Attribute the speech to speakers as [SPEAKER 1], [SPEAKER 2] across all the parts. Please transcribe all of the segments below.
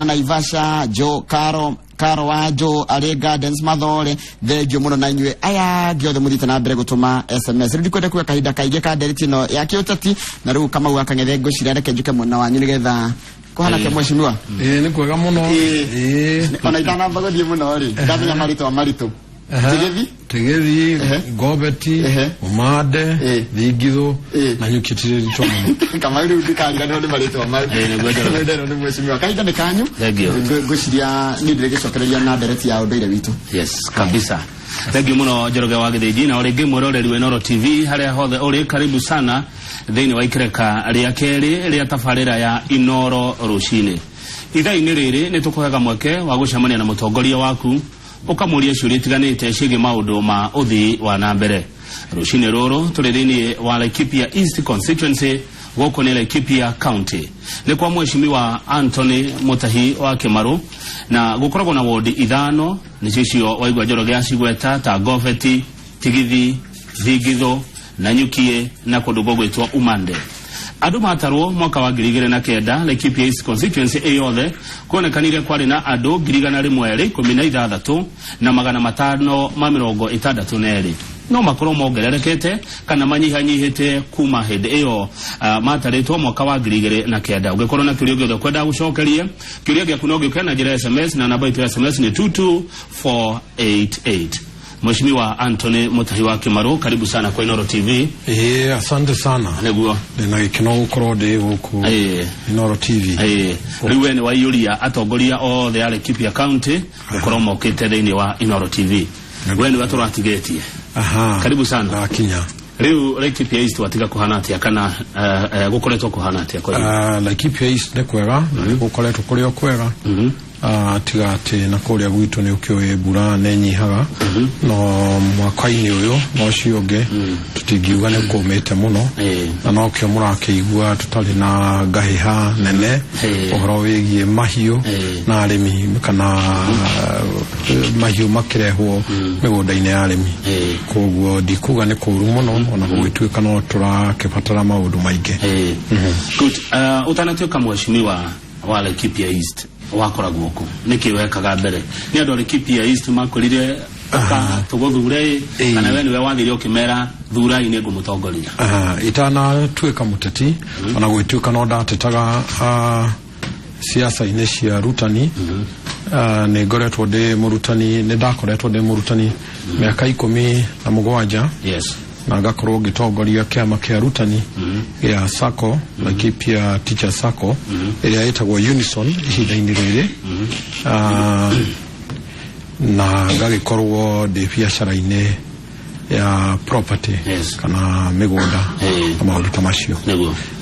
[SPEAKER 1] Naivasha, Jo Caro Caro wa Jo arĩ Gardens Mathore, thengio mũno. Na inyuĩ aya angĩ othe mũthiĩte na mbere gũtũma SMS, rĩu ndikwenda kuga kahinda kaingĩ ka ndereti ĩno ya kĩũteti. Na rĩu Kamau wa Kang'ethe, ngwĩciria reke njuke mwena wanyu nĩgetha kũhana ke mheshimiwa.
[SPEAKER 2] Ĩĩ, nĩ kwega mũno. Ĩĩ.
[SPEAKER 1] Ona itanamba gũthiĩ mũno rĩ, ndamenya marĩtwa maritũ. Tigithi.
[SPEAKER 2] Tigithi, Ngobeti, Umande, Thingithũ na Nyuki tirĩ ritũ mũno.
[SPEAKER 1] Kamau, rĩu ndikariganĩrwo nĩ marĩtwa mau.
[SPEAKER 3] Ĩĩ, nĩguo Njoroge.
[SPEAKER 1] Nderwo nĩ mheshimiwa, kahinda nĩ kanyu.
[SPEAKER 3] Thank you.
[SPEAKER 1] Ngwĩciria niĩ ndĩrĩgĩcokereria na ndereti ya ũndũire witũ.
[SPEAKER 3] Yes, kabisa, thank you muno, Njoroge wa Gĩthĩnji. Na rĩngĩ mwĩroreri wa Inooro TV harĩa hothe ũrĩ, karibu sana thĩinĩ wa ikereka rĩa kerĩ rĩa tabarĩra ya Inooro Rũcinĩ. Ithaa-inĩ rĩrĩ nĩ tũkũhega mweke wa gũcemania na mũtongoria waku, ũkamũria ciũria itiganĩte ciĩgiĩ maũndũ ma ũthii wa na mbere. Rũcinĩ rũrũ tũrĩ thĩinĩ wa Laikipia East constituency, gũkũ nĩ Laikipia County, nĩ kwa mheshimiwa Anthony Mutahi wa Kĩmaru, na gũkoragwo na wodi ithano, nĩcio icio waigua Njoroge acigweta ta Ngobeti, Tigithi, Thingithũ na Nyukie na kũndũ gũgwĩtwo Umande. Andũ matarwo mwaka wa 2009, Laikipia East constituency ĩ yothe kuonekanire kwarĩ na andũ 116,562. No makorwo mongererekete kana manyihanyihĩte kuma hĩndĩ ĩyo matarĩtwo mwaka wa 2009. Ũngĩkorwo na kĩũria gĩothe kwenda gũcokeria, kĩũria gĩaku no gĩũke na njĩra ya SMS, na namba itũ ya SMS nĩ 22488. Mheshimiwa Anthony Mutahi wa Kimaru, karibu sana kwa Inooro TV.
[SPEAKER 2] Ĩĩ, asante sana. Ndĩna gĩkeno gũkorwo ndĩ gũkũ Inooro TV.
[SPEAKER 3] Ĩĩ, rĩu we nĩ waiyũria atongoria othe a Laikipia County gũkorwo mokĩte thĩinĩ wa Inooro TV. We nĩwe tũratigĩtie. Karibu sana.
[SPEAKER 2] Ndakinya.
[SPEAKER 3] Rĩu Laikipia East watiga kũhana atĩa, kana gũkoretwo kũhana atĩa kwa ihinda?
[SPEAKER 2] Laikipia East nĩ kwega na nĩ gũkoretwo kũrĩ o kwega. Tiga atĩ na kũrĩa gwitũ nĩ ũkĩũĩ mbura nĩ nyihaga, no mwaka-inĩ ũyũ na ũcio ũngĩ tũtingiuga nĩ kũmĩte mũno, na nokĩo mũrakĩigua tũtarĩ na ngahĩha nene ũhoro wĩgiĩ mahiũ na arĩmi, kana mahiũ makĩrehwo mĩgũnda-inĩ ya arĩmi. Koguo ndikuga nĩ kũũru mũno, ona gũgĩtuĩka no tũrakĩbatara maũndũ maingĩ.
[SPEAKER 3] Good. Ũtanatuĩka mheshimiwa wa Laikipia East wakoragwo kũ? Nĩkĩ wekaga mbere? Nĩ andũ a Laikipia East makwĩrire ũka tũgũthure, kana we nĩwe wathire ũkĩmera thurai nĩ ngũmũtongoria?
[SPEAKER 2] Itanatuĩka mũteti, ona gũgĩtuĩka no ndatetaga siasa-inĩ cia rutani, nĩ ngoretwo ndĩ mũrutani, nĩ ndakoretwo ndĩ mũrutani mĩaka 17, na ngakorwo ngĩtongoria kĩama kĩa arutani gĩa SACCO, Laikipia Teachers SACCO, ĩrĩa ĩtagwo Unison ihinda-inĩ rĩrĩ. Na ngagĩkorwo ndĩ biacara-inĩ ya property kana mĩgũnda na maũndũ ta macio.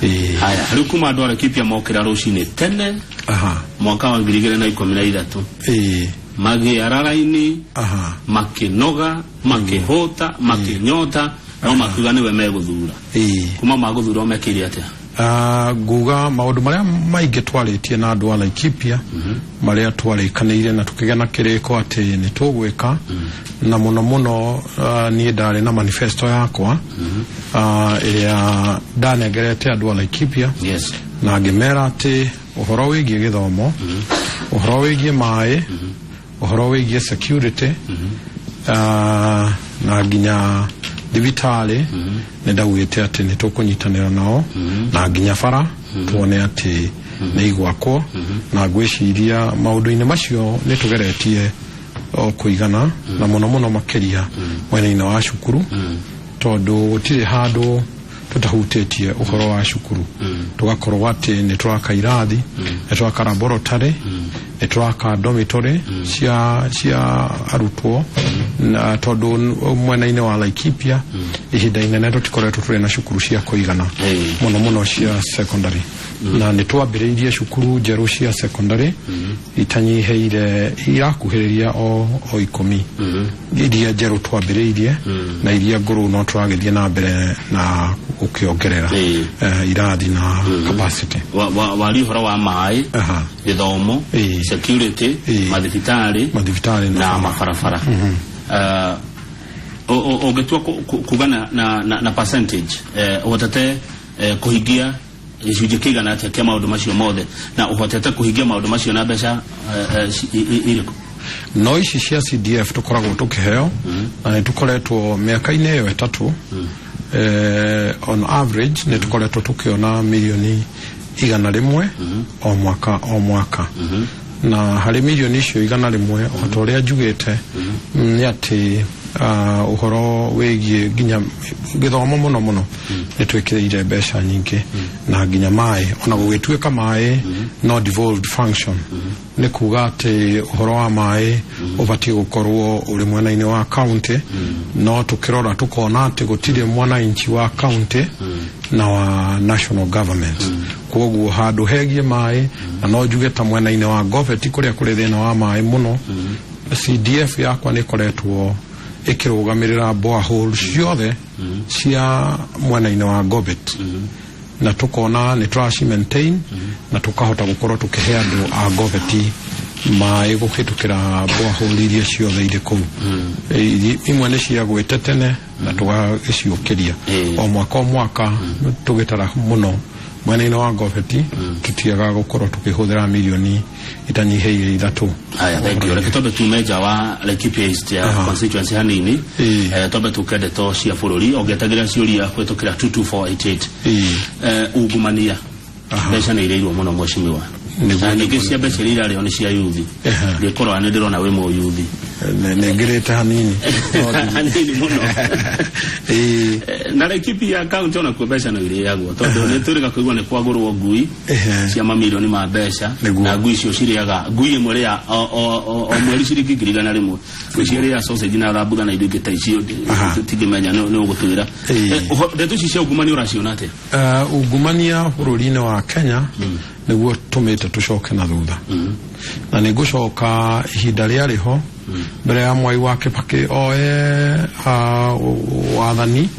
[SPEAKER 2] Ĩĩ.
[SPEAKER 3] Haya, rĩu kuma andũ a Laikipia mokĩra rũcinĩ tene mwaka wa 2013, magĩara raini, makĩnoga, makĩhũta, makĩnyota, no makiuga nĩwe megũthura. Kuma magũthura mekĩire atĩa?
[SPEAKER 2] Nguga maũndũ marĩa maingĩ twarĩtie na andũ a Laikipia, marĩa twarĩkanĩire na tũkĩgĩa na kĩrĩko atĩ nĩ tũgwĩka, na mũno mũno niĩ ndarĩ na manifesto yakwa ĩrĩa ndanengerete andũ a Laikipia, na ngĩmera atĩ ũhoro wĩgiĩ gĩthomo, ũhoro wĩgiĩ maĩ, ũhoro wĩgiĩ security, na nginya thibitarĩ, nĩ ndaugĩte atĩ nĩ tũkũnyitanĩra nao na nginya bara tuone atĩ nĩ igwakwo. Na ngwĩciria maũndũ-inĩ macio nĩ tũgeretie o kũigana, na mũno mũno makĩria mwena-inĩ wa cukuru, tondũ gũtirĩ handũ tũtahutĩtie ũhoro wa cukuru. Tũgakorwo atĩ nĩ tũraka irathi, nĩ tũraka laboratory, nĩ tũraka dormitory cia arutwo, na tondũ mwena-inĩ wa Laikipia ihinda inene tũtikoretwo tũrĩ na cukuru cia kũigana, mũno mũno cia secondary, na nĩ twambĩrĩirie cukuru njerũ cia secondary itanyihĩire, irakuhĩrĩria o 10 iria njerũ twambĩrĩirie, na iria ngũrũ no tũragĩthiĩ na mbere na gũkĩongerera irathi na capacity.
[SPEAKER 3] Wari ũhoro wa maĩ, gĩthomo, security, mathibitarĩ,
[SPEAKER 2] mathibitarĩ
[SPEAKER 3] na mabarabara. Ũngĩtua kuga na percentage, ũhotete kũhingia Gĩcunjĩ kĩigana atĩa kĩa maũndũ macio mothe, na ũhotete kũhingia maũndũ macio na mbeca irĩkũ?
[SPEAKER 2] No ici cia CDF tũkoragwo tũkĩheo, na nĩ tũkoretwo mĩaka-inĩ ĩyo 3, on average nĩ tũkoretwo tũkĩona milioni 100 o mwaka o mwaka. Na harĩ milioni icio 100, o ta ũrĩa njugĩte, nĩ atĩ ũhoro wĩgiĩ nginya gĩthomo mũno mũno nĩ twĩkĩrĩire mbeca nyingĩ, na nginya maĩ, ona gũgĩtuĩka maĩ no devolved function, nĩ kuga atĩ ũhoro wa maĩ ũbatiĩ gũkorwo ũrĩ mwena-inĩ wa county, no tũkĩrora tũkona atĩ gũtirĩ mwananchi wa county na wa national government. Koguo handũ hegiĩ maĩ, na no njuge ta mwena-inĩ wa Goveti kũrĩa kũrĩ thĩna wa maĩ mũno, CDF yakwa nĩ ĩkoretwo ĩkĩrũgamĩrĩra borehole ciothe cia mwena-inĩ wa Gobet, na tukona nĩ tũraci maintain na tukahota gũkorwo tũkĩhe andũ a Gobeti maĩ gũkĩtũkĩra borehole iria ciothe irĩ kũu. Imwe nĩ ciagwĩte tene na tũgagĩciũkĩria o mwaka o mwaka. Tũgĩtara mũno mwena-inĩ wa Gobeti, tũtiagaga gũkorwo tũkĩhũthĩra milioni itanyihĩire 3.
[SPEAKER 3] Haya, thank you. Reke twambe tume nja wa Laikipia East ya constituency hanini, twambe tuke ndeto cia bũrũri ũngĩetagĩra ciũria kũhĩtũkĩra 22488. Ungumania, mbeca nĩ irĩirwo mũno, mheshimiwa, na nyingĩ cia mbeca iria irarĩo nĩ cia yuthi. Ngĩkorwo nĩ ndĩrona wĩ mũyuthi.
[SPEAKER 2] Nĩ ngĩrĩte hanini.
[SPEAKER 3] Hanini mũno. Na Laikipia county onakuo mbeca no irĩagwo, tondũ nĩ tũrĩga kũigua nĩ kwagũrwo ngui cia mamirioni ma mbeca, na ngui icio cirĩaga, ngui ĩmwe rĩa o mweri ciringi 100,000. Ngui cirĩaga sausage na thambutha na indo ingĩ ta icio. Tũtingĩmenya nĩ ũgũtwĩra. Ndeto ici cia ungumania ũraciona atĩa?
[SPEAKER 2] Ungumania bũrũri-inĩ wa Kenya nĩguo tũmĩte tũcoke na thutha, na nĩ ngũcoka ihinda rĩarĩ ho mbere ya Mwai wa Kĩbakĩ oe wathani,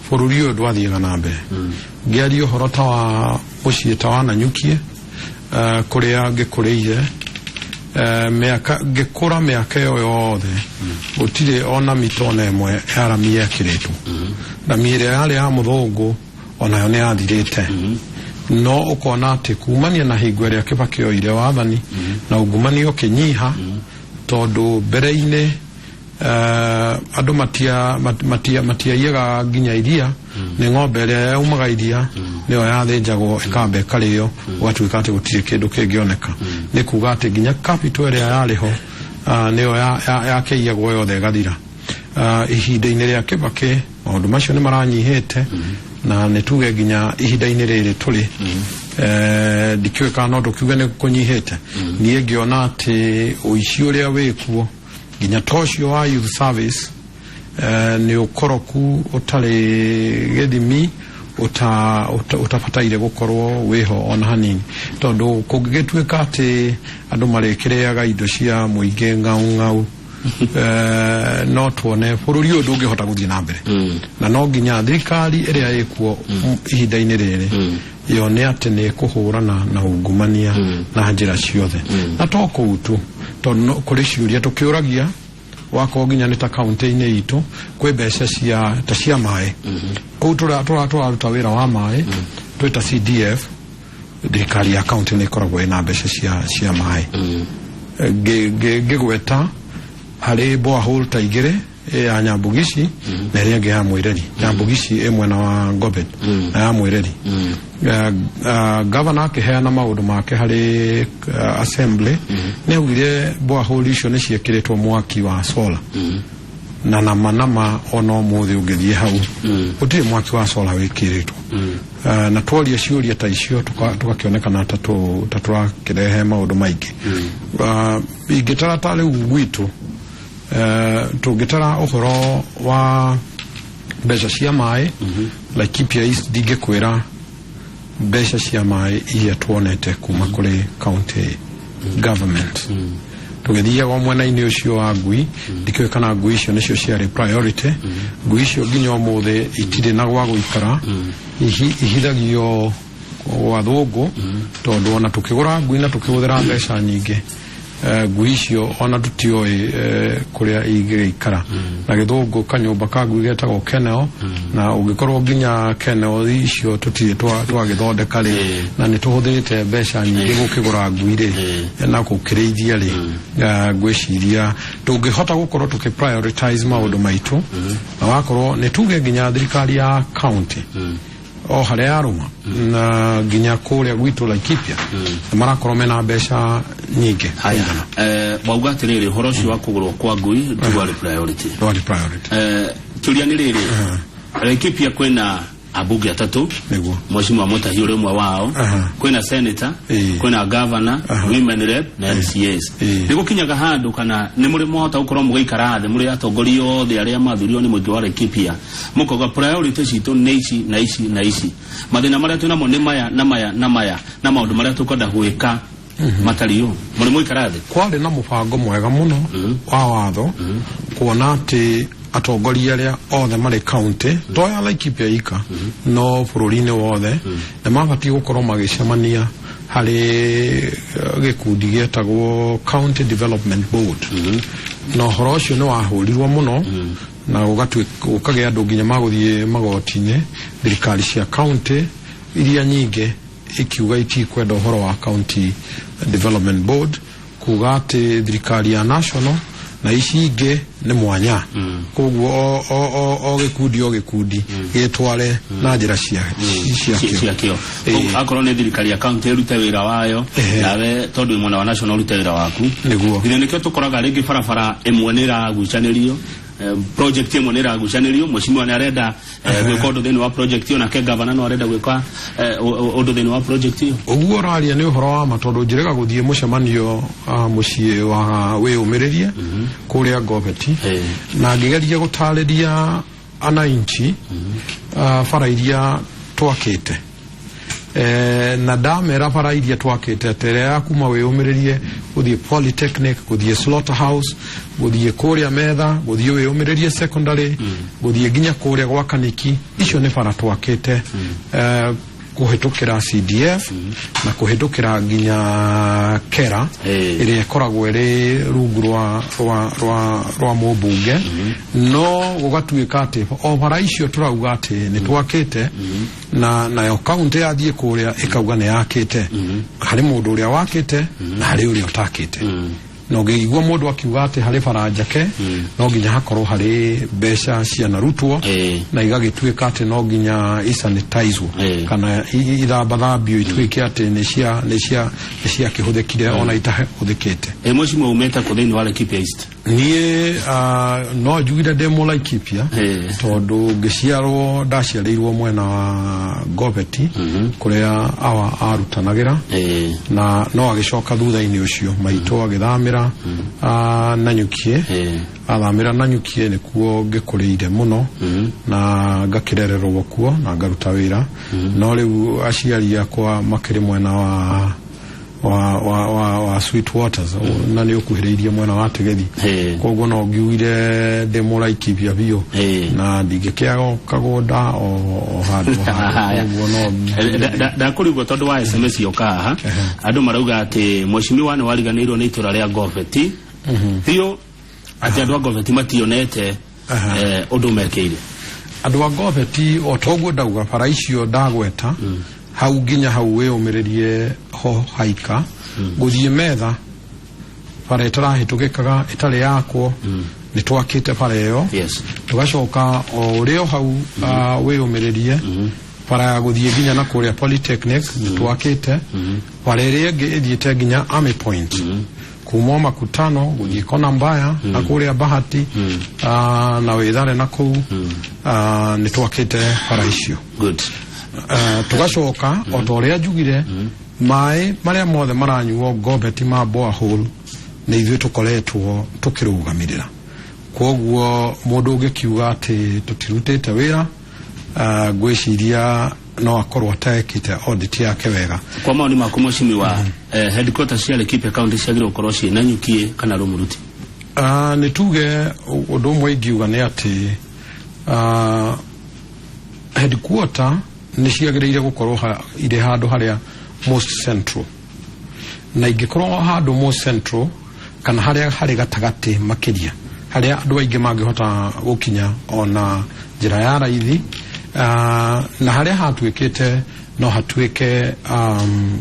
[SPEAKER 2] bũrũri ũyũ ndwathiaga na mbere. Ngĩaria ũhoro ta wa mũciĩ ta wa Nanyukie, kũrĩa ngĩkũrĩire, mĩaka ngĩkũra, mĩaka ĩyo yothe gũtirĩ ona mita ona ĩmwe ya rami yekĩrĩtwo. Rami ĩrĩa yarĩ ya mũthũngũ onayo nĩ yathirĩte. No ũkona atĩ kumania na hingo ĩrĩa Kĩbakĩ oire wathani na ungumania ũkĩnyiha, tondũ mbere-inĩ andũ matia matia matiaiyaga nginya iria, nĩ ng'ombe ĩrĩa yaumaga iria nĩyo yathĩnjagwo ĩkamba ĩkarĩo, gũgatuĩka atĩ gũtirĩ kĩndũ kĩngĩoneka. Nĩ kuga atĩ nginya capital ĩrĩa yarĩ ho nĩyo yakĩiyagwo yothe ĩgathira. Ihinda-inĩ rĩa Kĩbakĩ maũndũ macio nĩ maranyihĩte, na nĩ tuge nginya ihinda-inĩ rĩrĩ tũrĩ, ndikĩũĩ kana no tũkiuge nĩ kũnyihĩte. Niĩ ngĩona atĩ ũici ũrĩa wĩkuo nginya ta ũcio wa youth service, nĩ ũkoroku ũtarĩ gĩthimi, ũtabataire gũkorwo wĩho ona hanini, tondũ kũngĩgĩtuĩka atĩ andũ marĩkĩrĩaga indo cia mũingĩ ng'au ng'au, no tuone bũrũri ũyũ ndũngĩhota gũthiĩ na mbere. Na no nginya thirikari ĩrĩa ĩkuo ihinda-inĩ rĩrĩ yone atĩ nĩ ĩkũhũrana na ungumania na njĩra ciothe, na to kũu tu, tondũ kũrĩ ciũria tũkĩũragia wakorwo nginya nĩ ta kaunti-inĩ itũ kwĩ mbeca cia ta cia maĩ kũu tũraruta wĩra wa maĩ twĩta CDF. Thirikari ya kaunti nĩ ĩkoragwo ĩna mbeca cia maĩ. Ngĩgweta harĩ borehole ta igĩrĩ, ya Nyambugici na ĩrĩa ĩngĩ ya Mwĩreri. Nyambugici ĩ mwena wa Ngobet na ya Mwĩreri, gavana akĩheana maũndũ make harĩ assembly nĩ augire borehole icio nĩ ciĩkĩrĩtwo mwaki wa solar, na nama nama ona ũmũthĩ ũngĩthiĩ hau gũtirĩ mwaki wa solar wĩkĩrĩtwo. Na tworia ciũria ta icio tũgakĩonekana ta tũrakĩrehe maũndũ maingĩ. Ingĩtara ta rĩu gwitũ, tũngĩtara ũhoro wa mbeca cia maĩ Laikipia East, ndingĩkwĩra mbeca cia maĩ iria tuonete kuma kũrĩ county government. Tũgĩthiaga mwena-inĩ ũcio wa ngui, ndikĩũĩ kana ngui icio nĩcio ciarĩ priority. Ngui icio nginya ũmũthĩ itirĩ na gwa gũikara, ihithagio gwa thũngũ, tondũ ona tũkĩgũra ngui na tũkĩhũthĩra mbeca nyingĩ, Ngui icio ona tũtiũĩ kũrĩa ingĩgĩikara. Na gĩthũngũ kanyũmba ka ngui getagwo kennel, na ũngĩkorwo nginya kennel icio tũtirĩ twagĩthondeka rĩ, na nĩ tũhũthĩrĩte mbeca nyingĩ gũkĩgũra ngui rĩ na gũkĩrĩithia rĩ, ngwĩciria tũngĩhota gũkorwo tũkĩ prioritize maũndũ maitũ, na wakorwo nĩ tuge nginya thirikari ya county o harĩa yarũma na nginya kũrĩa gwitũ Laikipia nĩ marakorwo mena mbeca nyingĩ.
[SPEAKER 3] Haya, wauga atiriri, ũhoro ũcio wa kũgũrwo kwa ngui tiguarĩ priority.
[SPEAKER 2] Ndwarĩ priority.
[SPEAKER 3] Kĩũria nĩ rĩrĩ, Laikipia kwĩna ambunge atatũ.
[SPEAKER 2] Nĩguo.
[SPEAKER 3] Mheshimiwa Mutahi ũrĩ ũmwe wao. Kwĩna senator, kwĩna governor, women rep na MCAs. Nĩ gũkinyaga handũ kana nĩ mũrĩ mwahota gũkorwo mũgĩikara thĩ mũrĩ atongoria othe arĩa mathurirwo nĩ mũingĩ wa Laikipia, mũkauga priority citũ nĩ ici na ici na ici, mathĩna marĩa twĩnamo nĩ maya na maya na maya, na maũndũ marĩa tũkwenda gwĩka matariĩ ũũ? Mũrĩ mũikara thĩ?
[SPEAKER 2] Kwarĩ na mũbango mwega mũno wa watho kuona atĩ atongoria arĩa othe marĩ county to ya Laikipia ika no bũrũri-inĩ wothe nĩ mabatiĩ gũkorwo magĩcemania harĩ gĩkundi gĩetagwo County Development Board. Na ũhoro ũcio nĩ wahũrirwo mũno na gũkagĩa andũ nginya magũthiĩ magoti-inĩ, thirikari cia county iria nyingĩ ikiuga itikwenda ũhoro wa County Development Board, kuga atĩ thirikari ya national na ici ingĩ nĩ mwanya, koguo o gĩkundi o gĩkundi gĩtware na njĩra ciakĩo.
[SPEAKER 3] Ciakĩo. Akorwo nĩ thirikari ya county ĩrute wĩra wayo, nawe tondũ wĩ mwena wa national ũrute wĩra waku.
[SPEAKER 2] Nĩguo.
[SPEAKER 3] Githĩ nĩkĩo tũkoraga rĩngĩ barabara ĩmwe nĩ ĩragucanĩrio, project ĩmwe nĩ ĩragucanĩrio, mheshimiwa nĩ arenda gwĩka ũndũ thĩinĩ wa project ĩyo, nake governor no arenda gwĩka ũndũ thĩinĩ wa project ĩyo.
[SPEAKER 2] Ũguo ũraria nĩ ũhoro wa ma, tondũ njĩrĩga gũthiĩ mũcemanio mũciĩ wa wĩyũmĩrĩrie kũrĩa Ngobeti, na ngĩgeria gũtarĩria ananchi bara iria twakĩte, na ndamera bara iria twakĩte atĩ ĩrĩa ya kuma wĩyũmĩrĩrie gũthiĩ Polytechnic, gũthiĩ Slaughterhouse, gũthiĩ kũrĩa metha, gũthiĩ wĩyũmĩrĩrie secondary, gũthiĩ nginya kũrĩa gwa Kaniki, icio nĩ bara twakĩte kũhĩtũkĩra CDF na kũhĩtũkĩra nginya KERA ĩrĩa ĩkoragwo ĩrĩ rungu rwa mũmbunge. No gũgatuĩka atĩ o bara icio tũrauga atĩ nĩ twakĩte, na nayo kaunti yathiĩ kũrĩa ĩkauga nĩ yakĩte, harĩ mũndũ ũrĩa wakĩte na harĩ ũrĩa ũtakĩte. Na ũngĩigua mũndũ akiuga atĩ harĩ bara njake, no nginya hakorwo harĩ mbeca cianarutwo na igagĩtuĩka atĩ no nginya isanitizwo kana ithambathambio ituĩke atĩ nĩ ciakĩhũthĩkire ona itahũthĩkĩte.
[SPEAKER 3] Mheshimiwa, umĩte kũ thĩinĩ wa Laikipia East?
[SPEAKER 2] Niĩ no njugire ndĩ Mũlaikipia, tondũ ngĩciarwo ndaciarĩirwo mwena wa Ngobeti kũrĩa awa arutanagĩra, na no agĩcoka thutha-inĩ ũcio maitũ agĩthamĩra Nanyukie. Athamĩra Nanyukie nĩkuo ngĩkũrĩire mũno na ngakĩrererwo kuo na ngaruta wĩra, no rĩu aciari akwa makĩrĩ mwena wa Sweet Waters, na nĩ ũkuhĩrĩirie mwena wa Tegethi. Koguo no ngiugire ndĩ Mũlaikipia biũ na ndingĩkĩaga kagũnda o handũ
[SPEAKER 3] Haya.
[SPEAKER 2] handũ, koguo no
[SPEAKER 3] Ndakũrigwo tondũ wa SMS yoka haha, andũ marauga atĩ mheshimiwa nĩ wariganĩirwo nĩ itũra rĩa Ngobeti biũ, atĩ andũ a Ngobeti mationete ũndũ mekĩire.
[SPEAKER 2] Andũ a Ngobeti, o toguo ndauga, bara icio ndagweta hau nginya hau wĩyũmĩrĩrie ho haika gũthiĩ metha, bara ĩtarahĩtũkĩkaga ĩtarĩ yakwo, nĩ twakĩte bara ĩyo. Tũgacoka o ũrĩ o hau wĩyũmĩrĩrie, bara ya gũthiĩ nginya na kũrĩa Polytechnic nĩ twakĩte. Bara ĩrĩa ĩngĩ ĩthiĩte nginya Army Point, kuma Makutano gũthiĩ Kona Mbaya na kũrĩa Bahati na Wĩthare na kũu, nĩ twakĩte bara icio.
[SPEAKER 3] Good.
[SPEAKER 2] Tũgacoka o ta ũrĩa njugire, maĩ marĩa mothe maranyuo Ngobeti ma borehole nĩ ithuĩ tũkoretwo tũkĩrũgamĩrĩra. Koguo mũndũ ũngĩkiuga atĩ tũtirutĩte wĩra, ngwĩciria no akorwo atekĩte audit yake wega.
[SPEAKER 3] Kwa maoni maku mheshimiwa, headquarters cia Laikipia County ciagĩrĩirwo gũkorwo ciĩ Nanyukie kana Rumuruti?
[SPEAKER 2] Nĩ tuge ũndũ ũmwe ingiuga nĩ atĩ headquarter nĩ ciagĩrĩire gũkorwo irĩ handũ harĩa most central, na ingĩkorwo handũ most central Kana harĩa harĩ gatagatĩ makĩria, harĩa andũ aingĩ mangĩhota gũkinya ona njĩra ya raithi, na harĩa hatuĩkĩte no hatuĩke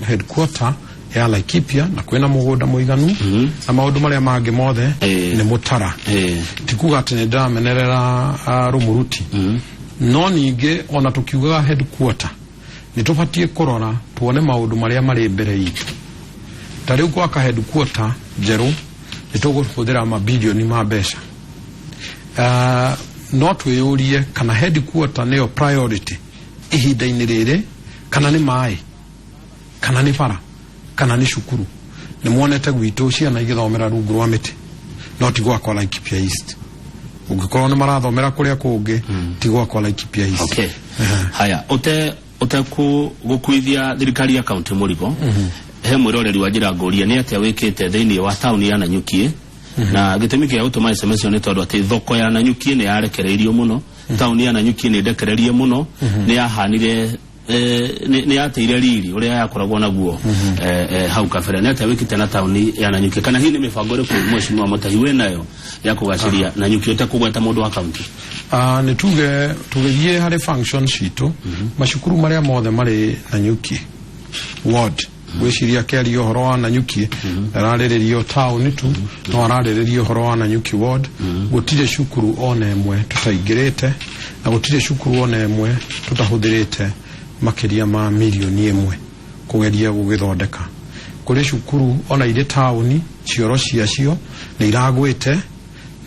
[SPEAKER 2] headquarter ya Laikipia, na kwĩna mũgũnda mũiganu na maũndũ marĩa mangĩ mothe, nĩ Mũtara. Ti kuga atĩ nĩ ndĩramenerera Rũmũruti, no ningĩ ona tũkiugaga headquarter nĩ tũbatiĩ kũrora tuone maũndũ marĩa marĩ mbere itũ. Ta rĩu gwaka headquarter njerũ nĩ tũgũhũthĩra mabilioni ma mbeca. No twĩyũrie kana headquarter nĩyo priority ihinda-inĩ rĩrĩ, kana nĩ maĩ, kana nĩ bara, kana nĩ cukuru. Nĩ muonete gwitũ ciana igĩthomera rungu rwa mĩtĩ, no ti gwakwa Laikipia East. Ũngĩkorwo nĩ marathomera kũrĩa kũngĩ, ti gwakwa Laikipia East.
[SPEAKER 3] Okay, haya, ute uteku gukuithia thirikari ya kaunti murigo, he mwiroreri wa njira ngũria nĩ atĩa wĩkĩte thĩinĩ wa taũni ya Nanyuki, na gĩtũmi kĩa gũtũma SMS ĩyo nĩ tondũ atĩ thoko ya Nanyuki nĩ yarekereirio mũno, taũni ya Nanyuki nĩ ndekererie mũno, nĩ yahanire nĩ yateire riri ũrĩa yakoragwo naguo hau kabere. Nĩ atĩa wĩkĩte na taũni ya Nanyuki, kana hihi nĩ mĩbango ĩrĩkũ mheshimiwa Mutahi wĩnayo ya kũgacĩria Nanyuki ũtekũgweta mũndũ wa kaunti?
[SPEAKER 2] Nĩ tuge tũgĩthiĩ harĩ function citũ, macukuru marĩa mothe marĩ Nanyuki ward, gwĩciria akĩaria ũhoro wa Nanyuki ararĩrĩria taũni tu, no ararĩrĩria ũhoro wa Nanyuki ward, gũtirĩ cukuru ona ĩmwe tũtaingĩrĩte na gũtirĩ cukuru ona ĩmwe tũtahũthĩrĩte makĩria ma 1 mirioni kũgeria gũgĩthondeka. Kũrĩ cukuru ona irĩ taũni cioro ciacio nĩ iragwĩte,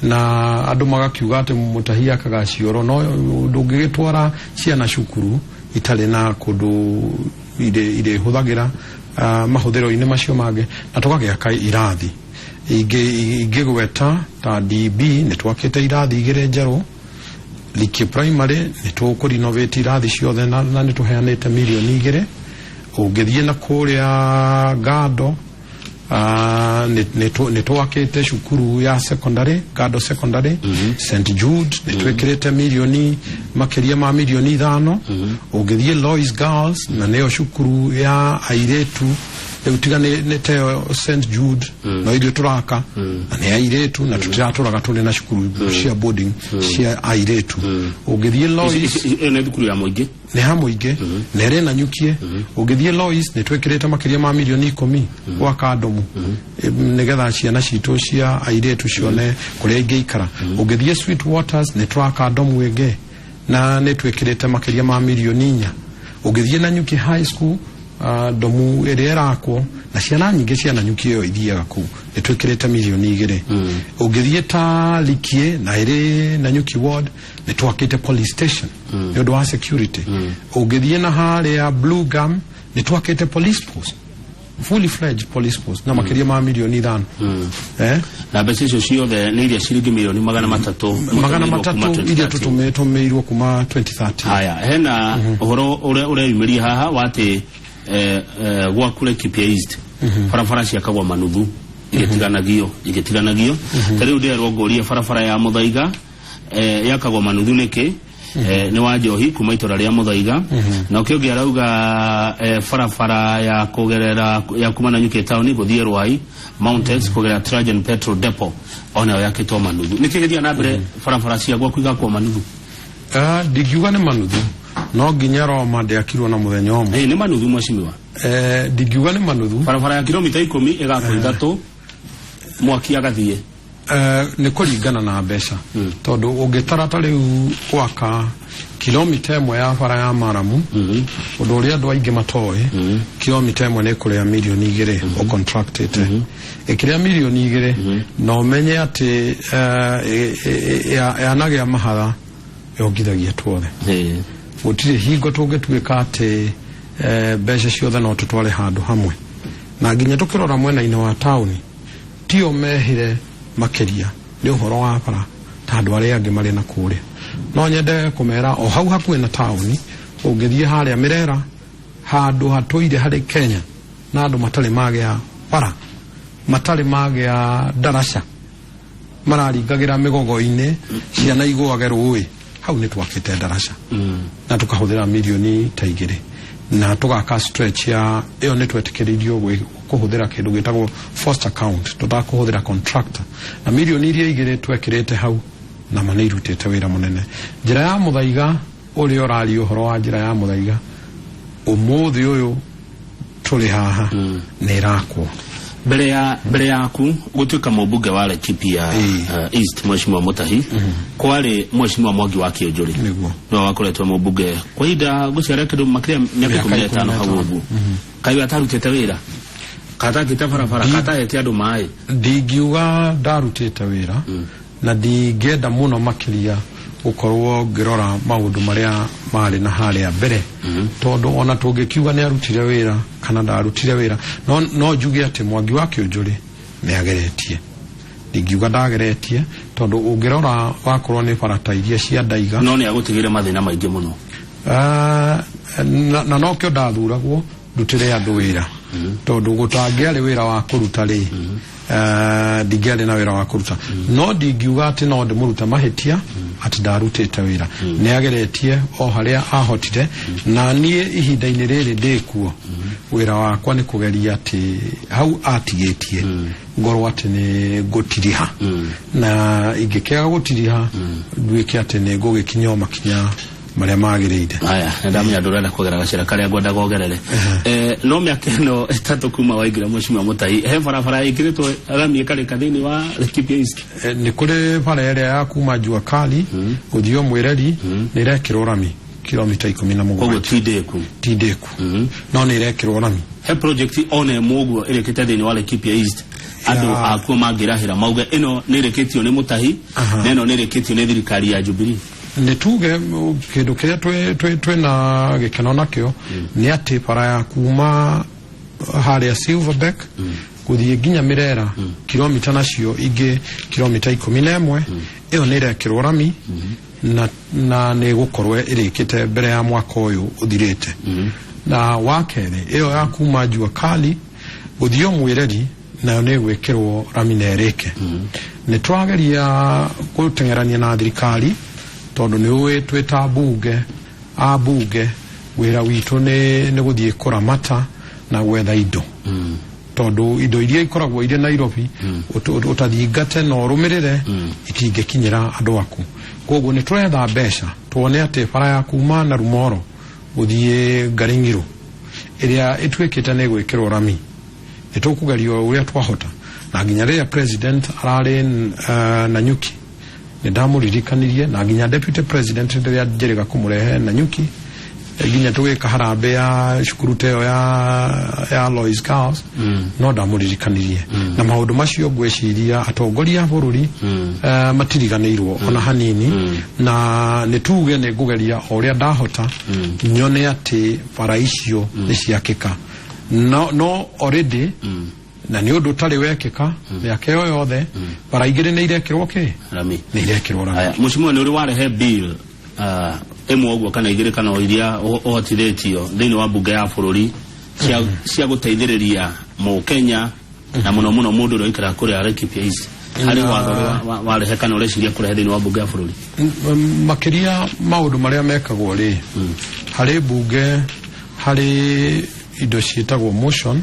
[SPEAKER 2] na andũ magakiuga atĩ Mutahi akaga cioro, no ndũngĩgĩtwara ciana cukuru itarĩ na kũndũ irĩhũthagĩra mahũthĩro-inĩ macio mangĩ. Na tũgagĩaka irathi ingĩgweta ta DB, nĩ twakĩte irathi igĩrĩ njerũ. Liki Primary nĩ tũkũrenovate irathi ciothe na nĩ tũheanĩte 2 mirioni. Ũngĩthiĩ na kũrĩa Gando, nĩ twakĩte cukuru ya secondary, Gando Secondary. St Jude nĩ twĩkĩrĩte mirioni makĩria ma 5 mirioni. Ũngĩthiĩ Lois Girls, na nĩyo cukuru ya airĩtu rĩu, tiga nĩ teyo St Jude, no ithuĩ tũraka na nĩ airĩtu, na tũtiratũraga tũrĩ na cukuru cia boarding cia airĩtu. Ũngĩthiĩ Lois,
[SPEAKER 3] Ĩyo nĩ thukuru ya mũingĩ?
[SPEAKER 2] Nĩ ha mũingĩ na ĩrĩ Nanyukie. Ũngĩthiĩ Lois nĩ twĩkĩrĩte makĩria ma 10 mirioni gwaka ndomu, nĩgetha ciana citũ cia airĩtu cione kũrĩa ingĩikara. Ũngĩthiĩ Sweet Waters nĩ tũraka ndomu ĩngĩ na nĩ twĩkĩrĩte makĩria ma 4 mirioni. Ũngĩthiĩ Nanyuki High School, ndomu ĩrĩa ĩrakwo na ciana nyingĩ cia Nanyuki ĩyo ithiaga kũu, nĩ twĩkĩrĩte 2 mirioni. Ũngĩthiĩ ta Likie na ĩrĩ Nanyuki ward, nĩ twakĩte police station nĩ ũndũ wa security. Ũngĩthiĩ na harĩa Blue Gum, nĩ twakĩte police post, fully fledged police post, na makĩria ma 5 mirioni.
[SPEAKER 3] Na mbeca icio ciothe nĩ iria ciringi 300 mirioni
[SPEAKER 2] 300 iria tũtũmĩirwo kuma 2013.
[SPEAKER 3] Haya, hena ũhoro ũrĩa ũreyumĩria haha wa atĩ gwaku Laikipia East barabara ciakagwo manuthu, igĩtiganagio. Ta rĩu ndĩrerwo ngũrie, barabara ya Mũthaiga yakagwo manuthu nĩkĩ? Nĩ wa Njohi kuma itũra rĩa Mũthaiga. Na ũkĩ ũngĩ arauga barabara ya kũgerera ya kuma Nanyuki town gũthiĩ Rwai Mountains kũgerera Trajan Petrol Depot onayo yakĩtwo manuthu. Nĩkĩ gĩthiaga na mbere barabara cia gwaku igakwo manuthu?
[SPEAKER 2] Ndingiuga nĩ manuthu, no nginya Roma ndĩakirwo na mũthenya ũmwe.
[SPEAKER 3] Nĩ manuthu, mheshimiwa.
[SPEAKER 2] Ndingiuga nĩ manuthu.
[SPEAKER 3] Barabara ya kilomita 10 ĩgakwo 3 mwaki agathiĩ.
[SPEAKER 2] Nĩ kũringana na mbeca, tondũ ũngĩtara ta rĩu gwaka kilomita 1 ya bara ya maramu, ũndũ ũrĩa andũ aingĩ matoĩ, kilomita 1 nĩ kũrĩa 2 mirioni ũcontractĩte. Ĩkĩrĩa 2 mirioni, na ũmenye atĩ yanagĩa mahatha yongithagia tuothe. Gũtirĩ hingo tũngĩtuĩka atĩ mbeca ciothe no tũtware handũ hamwe. Na nginya tũkĩrora mwena-inĩ wa taũni, tio mehire makĩria nĩ ũhoro wa bara ta andũ arĩa angĩ marĩ na kũrĩa. No nyende kũmera o hau hakuhĩ na taũni, ũngĩthiĩ harĩa Mĩrera, handũ hatũire harĩ Kenya na andũ matarĩ magĩa bara, matarĩ magĩa ndaraca, mararingagĩra mĩgogo-inĩ, ciana igũage rũĩ, hau nĩ twakĩte ndaraca na tũkahũthĩra 2 mirioni na tũgaka stretch ya ĩyo nĩ twetĩkĩrĩirio. Tũtakũhũthĩra kĩndũ gĩtagwo first account, tũtakũhũthĩra contractor, na mirioni iria igĩrĩ twekĩrĩte hau na ma nĩ irutĩte wĩra mũnene. Njĩra ya Mũthaiga, ũrĩa ũraria ũhoro wa njĩra ya Mũthaiga, ũmũthĩ ũyũ tũrĩ haha nĩ ĩrakwo.
[SPEAKER 3] Mbere yaku gutuika mũmbunge wa Laikipia East, Mheshimiwa Mutahi, kwarĩ Mheshimiwa Mwangi wa Kĩũnjũrĩ.
[SPEAKER 2] Nĩguo.
[SPEAKER 3] Nĩwe wakoretwo mũmbunge kwa ihinda ngũciara kĩndũ makĩria mĩaka 15 hau ũguo. Kaĩ atarutĩte wĩra, katakĩte barabara, katahete andũ maĩ?
[SPEAKER 2] Ndingiuga ndarutĩte wĩra, na ndingĩenda mũno makĩria gũkorwo ngĩrora maũndũ marĩa marĩ na harĩa mbere, tondũ ona tũngĩkiuga nĩ arutire wĩra kana ndarutire wĩra, no njuge atĩ Mwangi wa Kĩũnjũrĩ nĩ ageretie. Ndingiuga ndageretie, tondũ ũngĩrora wakorwo nĩ barata iria cia ndaiga.
[SPEAKER 3] No nĩ agũtigĩre mathĩna maingĩ mũno.
[SPEAKER 2] Na nokĩo ndathuragwo ndutĩre andũ wĩra, tondũ gũtangĩarĩ wĩra wa kũruta rĩ, ndingĩarĩ na wĩra wa kũruta. No ndingiuga atĩ no ndĩmũrute mahĩtia atĩ ndarutĩte wĩra. Nĩ ageretie o harĩa ahotire, na niĩ ihinda-inĩ rĩrĩ ndĩkuo, wĩra wakwa nĩ kũgeria atĩ hau atigĩtie ngorwo atĩ nĩ ngũtiriha, na ingĩkĩaga gũtiriha nduĩke atĩ nĩ ngũgĩkinya o makinya marĩa magĩrĩire.
[SPEAKER 3] Haya, ndamenya ndũrenda kũgera gacĩra karĩa ngwendaga ũgerere. No mĩaka ĩno 3 kuma waingĩra, Mheshimiwa Mutahi, he barabara ĩkĩrĩtwo rami ĩkarĩka thĩinĩ wa Laikipia East?
[SPEAKER 2] Nĩ kũrĩ bara ĩrĩa ya kuma Jua Kali gũthiĩ Mwĩreri, nĩ ĩrekĩrwo rami kilomita ikũmi na
[SPEAKER 3] Koguo
[SPEAKER 2] mũgwanja.
[SPEAKER 3] Ti ndĩku?
[SPEAKER 2] Ti ndĩku, no nĩ ĩrekĩrwo rami.
[SPEAKER 3] He project ona ĩmwe ũguo ĩrĩkĩte thĩinĩ wa Laikipia East andũ akuo mangĩrahĩra mauge ĩno nĩ ĩrĩkĩtio nĩ Mutahi na ĩno nĩ ĩrĩkĩtio nĩ thirikari ya Jubilee?
[SPEAKER 2] Nĩ tuge kĩndũ kĩrĩa twĩna gĩkeno nakĩo nĩ atĩ bara ya kuma harĩa Silverbeck gũthiĩ nginya Mirera, kilomita nacio ingĩ kilomita 11, ĩyo nĩ ĩrekĩrwo rami na nĩ ĩgũkorwo ĩrĩkĩte mbere ya mwaka ũyũ ũthirĩte. Na wa kerĩ, ĩyo ya kuma Jua Kali gũthiĩ o Mwĩreri nayo nĩ ĩgwĩkĩrwo rami na ĩrĩke. Nĩ tũrageria gũteng'erania na thirikari, tondũ nĩ ũĩ twĩ ta mbunge, a mbunge wĩra witũ nĩ gũthiĩ kũramata na gwetha indo, tondũ indo iria ikoragwo irĩ Nairobi ũtathingate na ũrũmĩrĩre itingĩkinyĩra andũ aku. Koguo nĩ tũretha mbeca tuone atĩ bara ya kuma na Rumoro gũthiĩ Ngaring'iro ĩrĩa ĩtuĩkĩte nĩ ĩgwĩkĩrwo rami, nĩ tũkũgeria ũrĩa twahota. Na nginya rĩrĩa president ararĩ Nanyuki nĩ ndamũririkanirie, na nginya deputy president rĩrĩa njĩrĩga kũmũrehe Nanyuki, nginya tũgĩka harambĩ ya cukuru ta ĩyo ya Lois Girls, no ndamũririkanirie. Na maũndũ macio ngwĩciria atongoria a bũrũri matiriganĩirwo ona hanini, na nĩ tuge nĩ ngũgeria o ũrĩa ndahota nyone atĩ bara icio nĩ ciakĩka. No already, na nĩ ũndũ ũtarĩ wekĩka mĩaka ĩyo yothe, bara igĩrĩ nĩ irekĩrwo kĩ?
[SPEAKER 3] Rami.
[SPEAKER 2] Nĩ irekĩrwo rami.
[SPEAKER 3] Aya, Mheshimiwa, nĩ ũrĩ warehe bill ĩmwe ũguo kana igĩrĩ kana o iria ũhotithĩtio thĩinĩ wa mbunge ya bũrũri cia gũteithĩrĩria mũkenya, na mũno mũno mũndũ ũrĩa ũikaraga kũrĩa Laikipia East, harĩ watho ũrĩa warehe kana ũreciria kũrehe thĩinĩ wa mbunge ya bũrũri?
[SPEAKER 2] Makĩria maũndũ marĩa mekagwo rĩ harĩ mbunge, harĩ indo ciĩtagwo motion,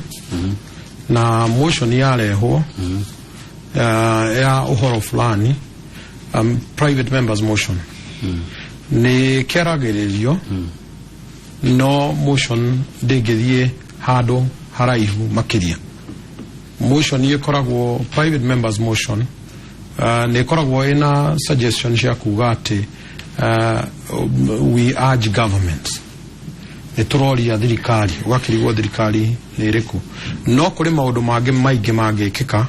[SPEAKER 2] na motion yarehwo ya ũhoro fulani, private members motion, nĩ kĩaragĩrĩrio, no motion ndĩngĩthiĩ handũ haraihu makĩria. Motion ĩkoragwo, private members motion, nĩ ĩkoragwo ĩna suggestion cia kuga atĩ we urge government, nĩ tũroria thirikari, ũgakĩrigwo thirikari nĩ ĩrĩkũ. No kũrĩ maũndũ mangĩ maingĩ mangĩkĩka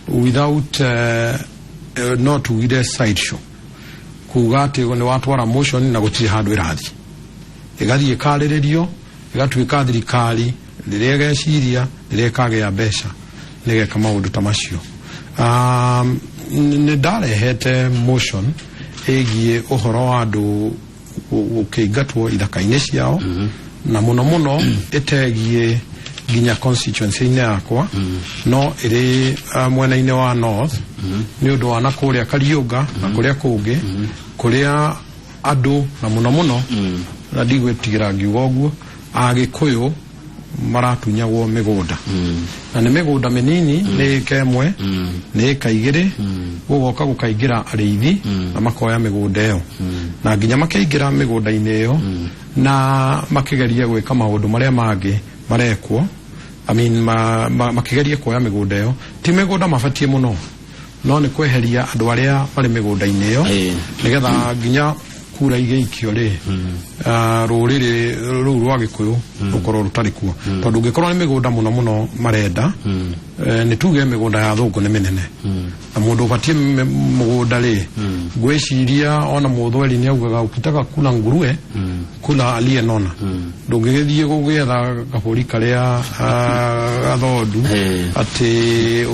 [SPEAKER 2] without no tugire side show, kuga atĩ nĩ watwara motion na gũtirĩ handũ ĩrathiĩ, ĩgathiĩ ĩkarĩrĩrio, ĩgatuĩka thirikari rĩrĩa ĩgeciria, rĩrĩa ĩkagĩa mbeca, nĩgeka maũndũ ta macio. Nĩ ndarehete motion ĩgiĩ ũhoro wa andũ gũkĩingatwo ithaka-inĩ ciao, na mũno mũno ĩtegiĩ nginya constituency-inĩ yakwa, no ĩrĩ mwena-inĩ wa north, nĩ ũndũ wa na kũrĩa Kariũnga na kũrĩa kũngĩ kũrĩa andũ, na mũno mũno, na ndigwĩtigĩra ngiuga ũguo, Agĩkũyũ maratunyagwo mĩgũnda na nĩ mĩgũnda mĩnini nĩ ĩka ĩmwe nĩ ĩka igĩrĩ gũgoka gũkaingĩra arĩithi na makoya mĩgũnda ĩyo na nginya makĩingĩra mĩgũnda-inĩ ĩyo na makĩgeria gwĩka maũndũ marĩa mangĩ marekwo. I mean, makĩgeria kuoya mĩgũnda ĩyo ti mĩgũnda mabatiĩ mũno no nĩ kweheria andũ arĩa marĩ mĩgũnda-inĩ ĩyo nĩgetha nginya kura igĩikio rĩ rũrĩrĩ rũu rwa Gĩkũyũ rũkorwo rũtarĩ kuo tondũ ũngĩkorwo nĩ mĩgũnda mũno mũno marenda nĩ tuge mĩgũnda ya thũngũ nĩ mĩnene na mũndũ ũbatiĩ mũgũnda rĩ ngwĩciria ona mũthweri nĩ augaga ukitaka kula nguruwe kula aliyenona ndũngĩgĩthiĩ gũgĩetha kabũri karĩa gathondu atĩ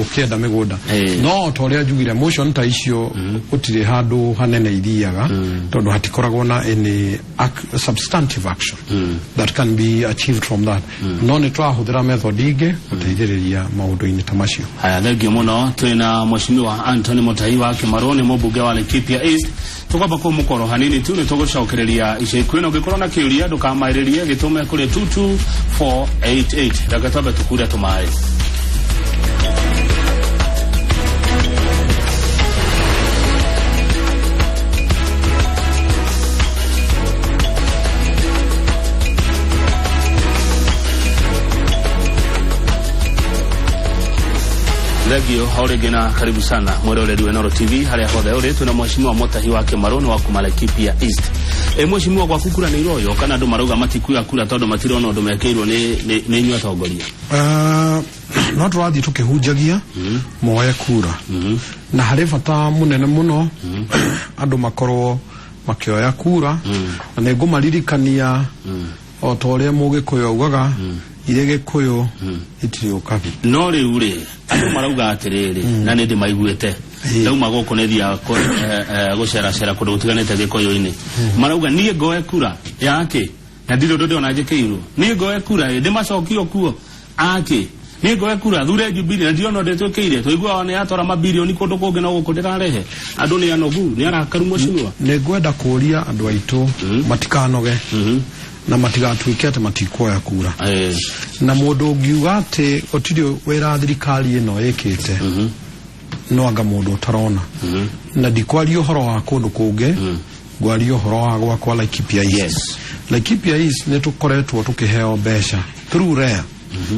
[SPEAKER 2] ũkĩenda mĩgũnda no ta ũrĩa njugire motion ta icio gũtirĩ handũ hanene ithiaga tondũ hatikoragwo na any substantive action that can be achieved from that no nĩ tũrahũthĩra method ingĩ gũteithĩrĩria maũndũ-inĩ ta macio.
[SPEAKER 3] Haya, thengio mũno. Twĩna Mheshimiwa Anthony Mutahi wa Kĩmarũ nĩ mũmbunge wa Laikipia East. Tũkwamba kũmũkorwo hanini tu nĩ tũgũcokereria ica ikuhĩ na ũngĩkorwo na kĩũria ndũkamaĩrĩrie gĩtũme kũrĩ 22488. Reke twambe tũkure tũmaĩ. Thengio o rĩngĩ na karibu sana mwĩroreri wa Inooro TV harĩa hothe ũrĩ. Twĩna Mheshimiwa Mutahi wa Kĩmarũ nĩ wa kuma Laikipia East. Mheshimiwa, gwaku kura nĩ iroywo kana andũ marauga matikuoya kura tondũ matirona ũndũ mekĩirwo nĩ inyuĩ atongoria?
[SPEAKER 2] No tũrathiĩ tũkĩhunjagia moe kura na harĩ bata mũnene mũno andũ makorwo makĩoya kura na nĩ ngũmaririkania o ta ũrĩa Mũgĩkũyũ augaga irĩ Gĩkũyũ itirĩ ũkabi.
[SPEAKER 3] No rĩu rĩ andũ marauga atĩrĩrĩ na nĩ ndĩmaiguĩte ndauma gũkũ nĩ thiaga gũceracera kũndũ gũtiganĩte Gĩkũyũ-inĩ marauga niĩ ngoe kura yake na ndirĩ ũndũ ndĩrona njĩkĩirwo, niĩ ngoe kura ndĩmacokio kuo ake, niĩ ngoe kura thure Jubilee na ndirona ũndũ ĩtwĩkĩire, tũiguaga nĩ yatwara mabirioni kũndũ kũngĩ no gũkũ ndĩrarehe andũ nĩ anogu nĩ arakaru. Mheshimiwa,
[SPEAKER 2] nĩ ngwenda kũũria andũ aitũ matikanoge na matigatuĩke atĩ matikuoya kura na mũndũ ũngiuga atĩ gũtirĩ wĩra thirikari ĩno ĩkĩte no anga mũndũ ũtarona na ndikwaria ũhoro wa kũndũ kũngĩ ngwaria ũhoro wa gwakwa Laikipia East. Laikipia East nĩ tũkoretwo tũkĩheo mbeca through REA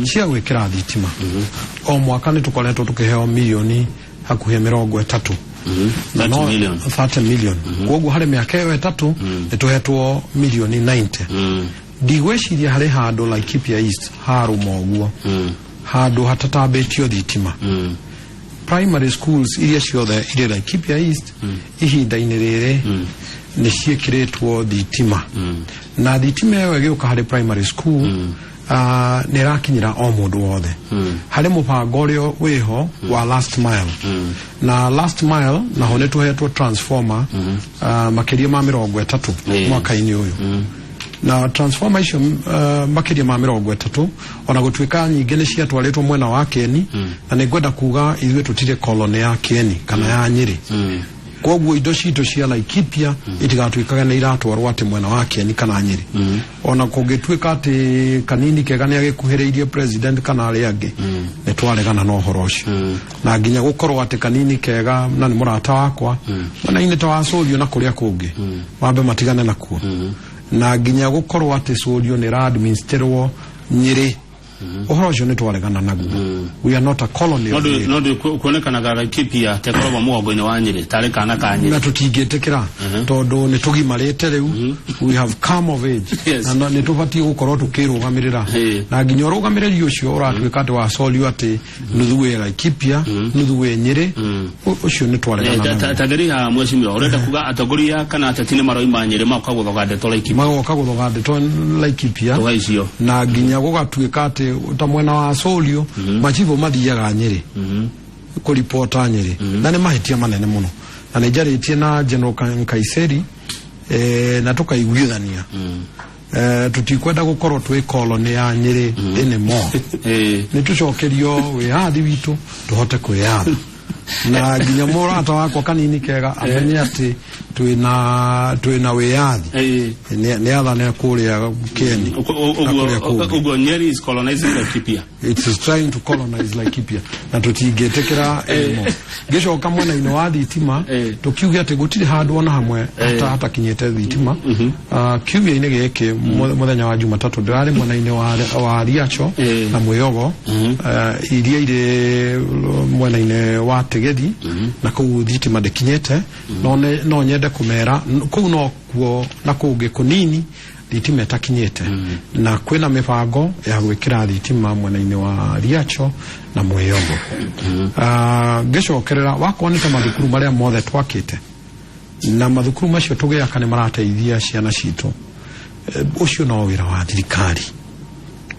[SPEAKER 2] cia gwĩkĩra thitima o mwaka nĩ tũkoretwo tũkĩheo mirioni hakuhĩ 30 30 million koguo harĩ mĩaka ĩyo ĩtatũ nĩ tũhetwo mirioni 90. Ndigwĩciria harĩ handũ Laikipia East harũma ũguo handũ hatatambĩtio thitima. Primary schools iria ciothe irĩ Laikipia East ihinda-inĩ rĩrĩ nĩ ciĩkĩrĩtwo thitima na thitima ĩyo ĩgĩũka harĩ primary school nĩ ĩrakinyĩra o mũndũ wothe. Harĩ mũbango ũrĩa wĩho wa last mile na last mile naho nĩ tũhetwo transformer makĩria ma 30 mwaka-inĩ ũyũ na transformer icio makĩria ma 30 ona gũtuĩka nyingĩ nĩ ciatwarĩtwo mwena wa Kieni na nĩ ngwenda kuga ithuĩ tũtirĩ koloni ya Kieni kana ya Nyĩrĩ koguo indo citũ cia Laikipia itigatuĩkaga nĩ iratwarwo atĩ mwena wa Kieni kana Nyĩrĩ ona kũngĩtuĩka atĩ kanini kega nĩ agĩkuhĩrĩirie president kana arĩa angĩ nĩ twaregana na ũhoro ũcio na nginya gũkorwo atĩ kanini kega na nĩ mũrata wakwa mwena-inĩ ta wa Sũriũ na kũrĩa kũngĩ mambe matigane nakuo na nginya gũkorwo atĩ Sũriũ nĩ ĩra-administrwo Nyĩrĩ ũhoro ũcio nĩ twaregana naguo. We are not a colony.
[SPEAKER 3] No ndũ kuonekanaga Laikipia tekoragwo mũgongo-inĩ wa Nyĩrĩ tarĩ kana ka Nyĩrĩ
[SPEAKER 2] na tũtingĩtĩkĩra tondũ nĩ tũgimarĩte rĩu we have come of age na nĩ tũbatiĩ gũkorwo tũkĩrũgamĩrĩra na nginya ũrũgamĩrĩri ũcio ũratuĩka atĩ wacorio atĩ nuthu wĩ Laikipia nuthu wĩ Nyĩrĩ ũcio nĩ twaregana naguo.
[SPEAKER 3] Tathĩria mheshimiwa, ũrenda kuga atongoria kana ateti nĩ maroima Nyĩrĩ magoka gũthoga ndeto Laikipia,
[SPEAKER 2] magoka gũthoga ndeto Laikipia na nginya gũgatuĩka atĩ ta mwena wa Sũriũ machibo mathiaga Nyĩrĩ kũripota Nyĩrĩ na nĩ mahĩtia manene mũno na nĩ njarĩtie na General Nkaiseri na tũkaiguithania tũtikwenda gũkorwo twĩ koloni ya Nyĩrĩ anymore. Nĩ tũcokerio wĩyathi witũ tũhote kwĩyatha na nginya mũrata wakwa kanini kega amenye atĩ Twina wĩyathi. Nĩ athane kũrĩa Keni na kũrĩa kũngĩ.
[SPEAKER 3] Uguo Nyeri is colonizing Laikipia.
[SPEAKER 2] It is trying to colonize Laikipia na tũtingĩtĩkĩra anymore. Ngĩcoka mwena-inĩ wa thitima, tũkiuge atĩ gũtirĩ handũ ona hamwe hatakinyĩte thitima. Kiumia-inĩ gĩkĩ, mũthenya wa Jumatatũ, ndĩrarĩ mwena-inĩ wa Riacho na Mwĩogo, iria irĩ mwena-inĩ wa Tegethi, na kũu thitima ndĩkinyĩte. No nyende kũmera kũu no kuo na kũngĩ kũnini thitima ĩtakinyĩte, na kwĩna mĩbango ya gwĩkĩra thitima mwena-inĩ wa Riacho na Mwĩogo. Ngĩcokerera wakorwo nĩ ta mathukuru marĩa mothe twakĩte, na mathukuru macio tũgĩaka nĩ marateithia ciana citũ. Ũcio no wĩra wa thirikari,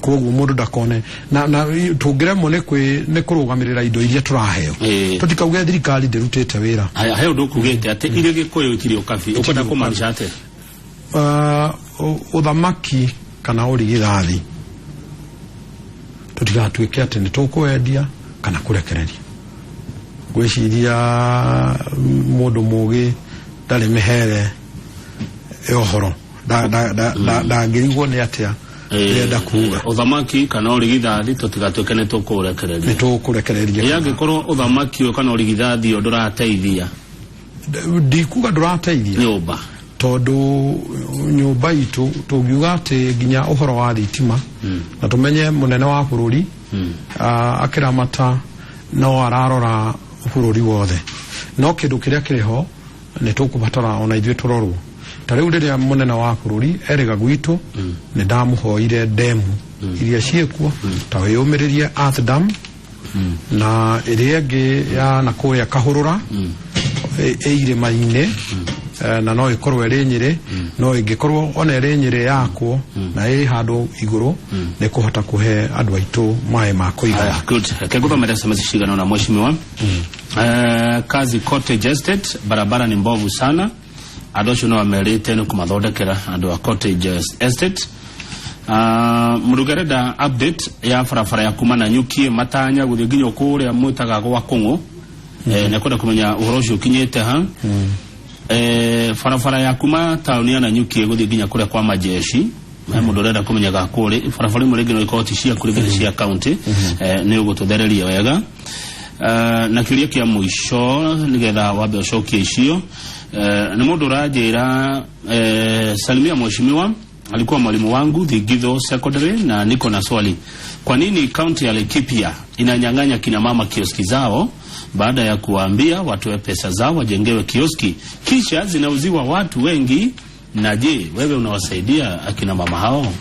[SPEAKER 2] koguo mũndũ ndakone na tũngĩremwo nĩ kũrũgamĩrĩra indo iria tũraheo, tũtikauge thirikari ndĩrutĩte wĩra.
[SPEAKER 3] Haya, he ũndũ ũkugĩte atĩ irĩ Gĩkũyũ itirĩ ũkabi, ũkwenda kũmaanisha atĩa?
[SPEAKER 2] Ũthamaki kana ũrigithathi tũtigatuĩke atĩ nĩ tũkwendia kana kũrekereria. Ngwĩciria mũndũ mũgĩ ndarĩ mĩhere ya ũhoro, ndangĩrigwo nĩ atĩa ndĩrenda kuga.
[SPEAKER 3] Ũthamaki kana ũrigithathi tũtigatuĩke nĩ tũkũrekereria.
[SPEAKER 2] Nĩ tũkũrekereria.
[SPEAKER 3] Angĩkorwo ũthamaki ũyũ kana ũrigithathi ũyũ ndũrateithia.
[SPEAKER 2] Ndikuga ndũrateithia.
[SPEAKER 3] Nyũmba.
[SPEAKER 2] Tondũ nyũmba itũ tũngiuga atĩ nginya ũhoro wa thitima, na tũmenye mũnene wa bũrũri akĩramata no ararora bũrũri wothe, no kĩndũ kĩrĩa kĩrĩ ho nĩ tũkũbatara ona ithuĩ tũrorwo. Ta rĩu rĩrĩa mũnene wa bũrũri erĩga gwitũ, nĩ ndamũhoire ndemu iria ciĩkuo, ta wĩyũmĩrĩrie Earth Dam na ĩrĩa ĩngĩ ya na kũrĩa Kahũrũra ĩ irĩma-inĩ, na no ĩkorwo ĩrĩ Nyĩrĩ, no ĩngĩkorwo ona ĩrĩ Nyĩrĩ yakwo na ĩ handũ igũrũ, nĩ kũhota kũhe andũ aitũ maĩ ma kũigana.
[SPEAKER 3] Haya, good. Reke ngũthomere SMS cigana ũna, mheshimiwa. Kazi Cottage Estate, barabara ni mbovu sana. Andũ acio no amerite nĩ kũmathondekera andũ a Cottage Estate. Mũruge arenda update ya barabara ya kuma Nanyuki Matanya gũthiĩ nginya kũrĩa mwĩtaga gwa Kũng'ũ. Nĩ kwenda kũmenya ũhoro ũcio ũkinyĩte ha. Barabara ya kuma taũni ya Nanyuki gũthiĩ nginya kũrĩa kwa majeshi, he mũndũ ũrenda kũmenya ga kũrĩ barabara imwe rĩngĩ no ikorwo ti ciaku, rĩngĩ nĩ cia county, nĩ ũgũtũthereria wega. Na kĩũria kĩa mũico nĩgetha wambe ũcokie icio, nĩ mũndũ ũranjĩra, salimia mheshimiwa, alikuwa mwalimu wangu Thigitho Secondary, na niko na swali. Kwa nini kaunti ya Laikipia inanyang'anya kina mama kioski zao baada ya kuwaambia watoe pesa zao wajengewe kioski, kisha zinauziwa watu wengi? Na je, wewe unawasaidia akina mama hao?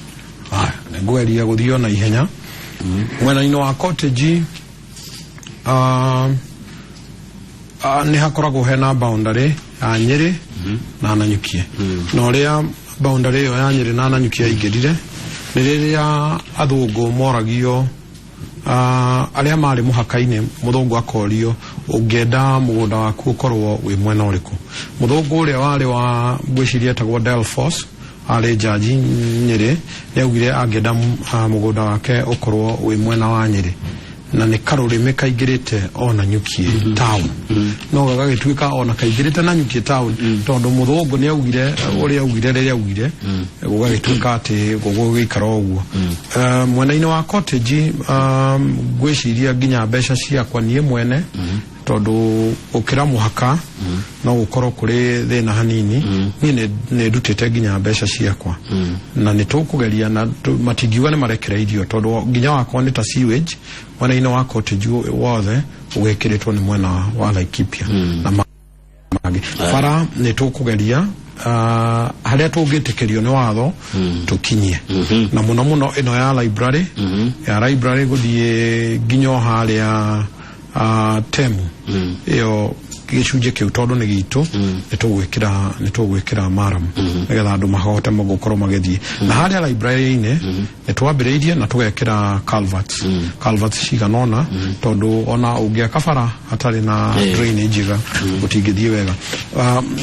[SPEAKER 2] Haya, nĩngũgeria gũthiĩ na ihenya. Mwena-inĩ wa cottage, nĩ hakoragwo hena boundary ya Nyĩrĩ na Nanyukie, na ũrĩa boundary ĩyo ya Nyĩrĩ na Nanyukie yaingĩrire nĩ rĩrĩa athũngũ moragio, arĩa marĩ mũhaka-inĩ, mũthũngũ akorio, ũngĩenda mũgũnda waku ũkorwo wĩ mwena ũrĩkũ? Mũthũngũ ũrĩa warĩ wa, ngwĩciria etagwo Delfos, arĩ jaji Nyĩrĩ, nĩ augire angĩenda mũgũnda wake ũkorwo wĩ mwena wa Nyĩrĩ, na nĩ karũrĩmĩ kaingĩrĩte ona Nyukie town, no gagagĩtuĩka ona kaingĩrĩte na Nyukie town, tondũ mũthũngũ nĩ augire ũrĩa augire rĩrĩa augire, gũgagĩtuĩka atĩ gũgũgĩikara ũguo. Mwena-inĩ wa cottage, ngwĩciria nginya mbeca ciakwa niĩ mwene, tondũ gũkĩra mũhaka no gũkorwo kũrĩ thĩna hanini, niĩ nĩ ndutĩte nginya mbeca ciakwa, na nĩ tũkũgeria na matingiuga nĩ marekereirio, tondũ nginya wakwa nĩ ta sewage mwena-inĩ wa cottage wothe ũgĩkĩrĩtwo nĩ mwena wa Laikipia na mangĩ. Bara nĩ tũkũgeria harĩa tũngĩtĩkĩrio nĩ watho tũkinyie, na mũno mũno ĩno ya library, ya library gũthiĩ nginya o harĩa temu ĩyo, gĩcunjĩ kĩu tondũ nĩ gitũ, nĩ tũgwĩkĩra maram nĩgetha andũ mahote gũkorwo magĩthiĩ. Na harĩa library-inĩ nĩ twambĩrĩirie na tũgekĩra culverts cigana ũna, tondũ ona ũngĩaka bara hatarĩ na drainage njega gũtingĩthiĩ wega.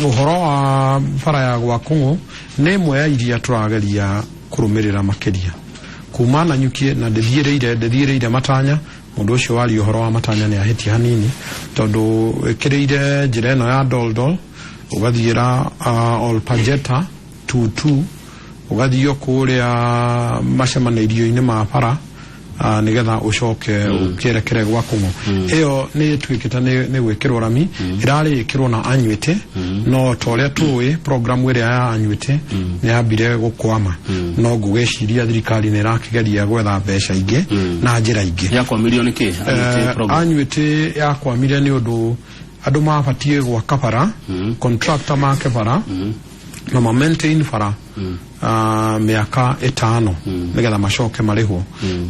[SPEAKER 2] Ũhoro wa bara ya gwa Kũng'ũ nĩ ĩmwe ya iria tũrageria kũrũmĩrĩra makĩria kuma Nanyukie, na ndĩthiĩrĩire Matanya. Mũndũ ũcio waria ũhoro wa Matanya nĩ ahĩtia hanini, tondũ ĩkĩrĩire njĩra ĩno ya Doldol. Ũgathiĩra Olpajeta 22, ũgathiĩ o kũrĩa macemanĩrio-inĩ ma bara, nĩgetha ũcoke ũkĩerekere gwa Kũng'o. Ĩyo nĩ ĩtuĩkĩte nĩ gwĩkĩrwo rami, ĩrarĩ ĩkĩrwo na annuity, no ta ũrĩa tũĩ programu ĩrĩa ya annuity nĩ yambire gũkwama, no ngũgĩciria thirikari nĩ ĩrakĩgeria gwetha mbeca ingĩ na njĩra ingĩ.
[SPEAKER 3] Yakwamirio nĩ kĩ? Annuity program.
[SPEAKER 2] Annuity yakwamire nĩ ũndũ andũ mabatiĩ gwaka bara, contractor make bara na ma maintain bara mĩaka 5 nĩgetha macoke marĩhwo.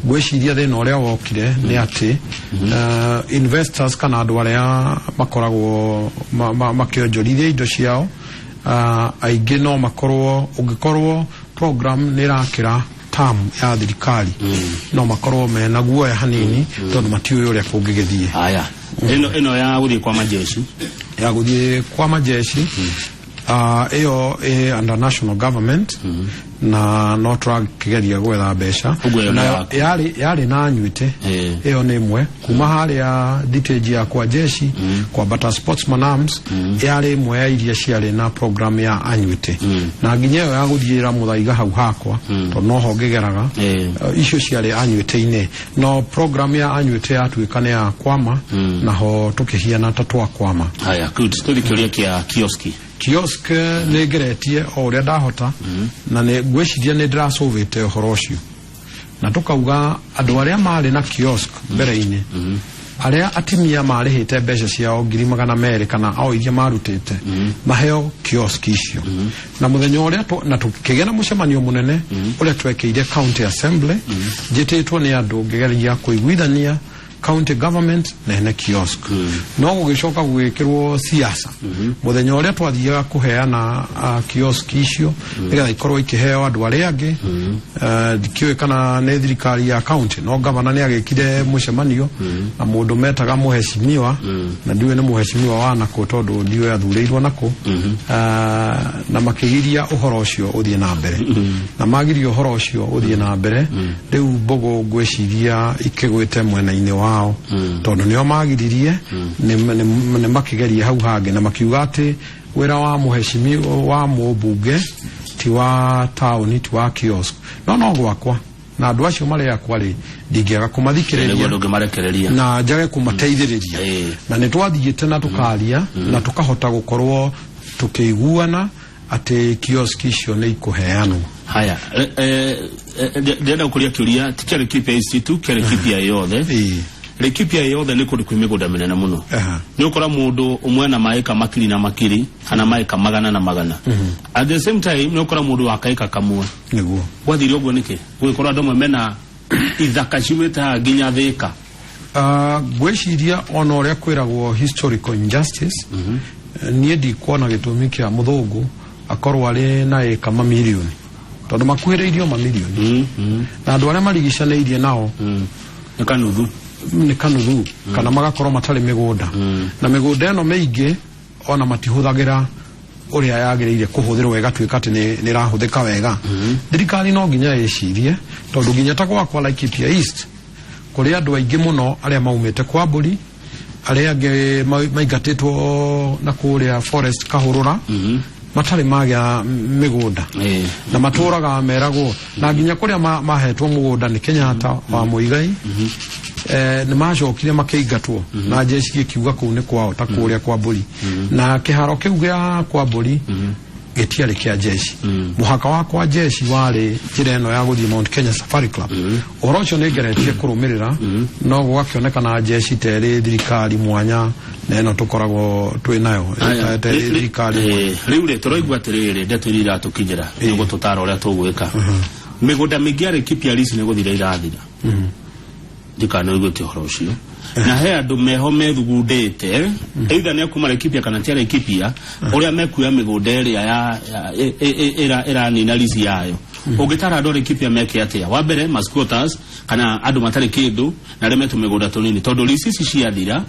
[SPEAKER 2] Ngwĩciria thĩna ũrĩa wokire nĩ atĩ investors kana andũ arĩa makoragwo makĩonjorithia indo ciao, aingĩ no makorwo ũngĩkorwo program nĩ ĩrakĩra term ya thirikari, no makorwo mena guoya hanini tondũ matiũĩ ũrĩa kũngĩgĩthiĩ.
[SPEAKER 3] Haya, ĩno ya gũthiĩ kwa majeshi.
[SPEAKER 2] Ya gũthiĩ kwa majeshi, ĩyo ĩ under national government na no tũrakĩgeria gwetha mbeca.
[SPEAKER 3] Ũguo ĩyo nĩ
[SPEAKER 2] Nayo
[SPEAKER 3] yaku.
[SPEAKER 2] yarĩ na annuity. Ĩyo nĩ ĩmwe kuma harĩa thitĩnji ya kwa jeshi kwambata Sportsman Arms, yarĩ ĩmwe ya iria ciarĩ na program ya annuity, na nginya ĩyo ya gũthiĩra mũthaiga hau hakwa tondũ noho ngĩgeraga. Icio ciarĩ annuity-inĩ, no program ya annuity yatuĩka nĩ ya kwama, naho tũkĩhiana ta twakwama.
[SPEAKER 3] Haya, good. Tũthiĩ kĩũria kĩa kioski.
[SPEAKER 2] Kiosk nĩ ngeretie o ũrĩa ndahota, na nĩ ngwĩciria nĩ ndĩracũvĩte ũhoro ũcio, na tũkauga andũ arĩa marĩ na kiosk mbere-inĩ, arĩa atimia marĩhĩte mbeca ciao 200,000 kana o iria marutĩte, maheo kiosk icio. Na mũthenya ũrĩa na tũkĩgĩa na mũcemanio mũnene ũrĩa twekĩire county assembly, njĩtĩtwo nĩ andũ ngĩgeria kũiguithania county government na ene kiosk, no gũgĩcoka gũgĩkĩrwo siasa. Mũthenya ũrĩa twathiaga kũheana kiosk icio nĩgetha ikorwo ikĩheo andũ arĩa angĩ, ndikĩũĩ kana nĩ thirikari ya county, no gavana nĩ agĩkire mũcemanio na mũndũ metaga mũheshimiwa, na ndiũĩ nĩ mũheshimiwa wa nakũ tondũ ndiũĩ athurĩirwo nakũ, na makĩgiria ũhoro ũcio ũthiĩ na mbere. Na magiria ũhoro ũcio ũthiĩ na mbere, rĩu mbũgũ ngwĩciria ikĩgwĩte mwena-inĩ wao tondũ nĩo magiririe. Nĩ makĩgeria hau hangĩ na makiuga atĩ wĩra wa mũheshimiwa wa mũmbunge ti wa taũni, ti wa kiosk, no gwakwa na andũ acio marĩ akwa rĩ, ndingĩaga
[SPEAKER 3] Nĩguo
[SPEAKER 2] kũmathikĩrĩria
[SPEAKER 3] ndũngĩmarekereria.
[SPEAKER 2] na njage kũmateithĩrĩria. Na nĩ twathiĩte na tũkaria na tũkahota gũkorwo tũkĩiguana atĩ kiosk icio nĩ ikũheanwo.
[SPEAKER 3] Haya, ndĩrenda gũkũria kĩũria ti kĩa Laikipia East tu, kĩa Laikipia yothe. Laikipia yothe nĩ kũndũ kwĩ mĩgũnda mĩnene mũno. Nĩ ũkora mũndũ ũmwe na maĩka makiri na makiri kana maĩka magana na magana. At the same time nĩ ũkora mũndũ wa kaĩka kamwe.
[SPEAKER 2] Nĩguo.
[SPEAKER 3] Gwathire ũguo nĩkĩ gũgĩkorwo andũ amwe mena ithaka ciumĩte haha nginya Thĩka?
[SPEAKER 2] Ngwĩciria ona ũrĩa kwĩragwo historical injustice, niĩ ndikuona gĩtũmi kĩa mũthũngũ akorwo arĩ na ĩka mamirioni tondũ makuhĩrĩirio mamirioni na andũ arĩa marigicanĩirie nao
[SPEAKER 3] Nĩ kanuthu.
[SPEAKER 2] Nĩ kanuthu kana magakorwo matarĩ mĩgũnda, na mĩgũnda ĩno mĩingĩ ona matihũthagĩra ũrĩa yagĩrĩire kũhũthĩrwo ĩgatuĩka atĩ nĩ ĩrahũthĩka wega. Thirikari no nginya ĩcirie tondũ nginya ta gwakwa Laikipia East kũrĩ andũ aingĩ mũno arĩa maumĩte kwa mbũri, arĩa angĩ maingatĩtwo na kũrĩa forest Kahũrũra, matarĩ magĩa mĩgũnda na matũraga meragwo na nginya kũrĩa mahetwo mũgũnda nĩ Kenyatta wa Muigai, nĩ macokire makĩingatwo na jeshi ĩkiuga kũu nĩ kwao ta kũrĩa kwa mbũri, na kĩharo kĩu gĩa kwa mbũri gĩtiarĩ kĩa jeshi. Mũhaka wa kwa jeshi warĩ njĩra ĩno ya gũthiĩ Mount Kenya Safari Club. Ũhoro ũcio nĩ ngeretie kũrũmĩrĩra, no gũgakĩonekana jeshi terĩ thirikari mwanya na ĩno tũkoragwo twĩ nayo terĩ thirikari mwanya.
[SPEAKER 3] Rĩu rĩ tũraigua atĩrĩrĩ, ndeto iria iratũkinyĩra nĩ gũtũtara ũrĩa tũgwĩka. Mĩgũnda mĩingĩ ya Laikipia lease nĩ gũthira irathira, ndikana ũiguĩte ũhoro ũcio, na he andũ meho methugundĩte, either nĩ akuma Laikipia kana ti a Laikipia, ũrĩa mekuoya mĩgũnda ĩrĩa ĩranina lease yayo. Ũngĩtara andũ a Laikipia meke atĩa? Wa mbere ma squatters kana andũ matarĩ kĩndũ na arĩa metũ mĩgũnda tũnini, tondũ lease ici ciathira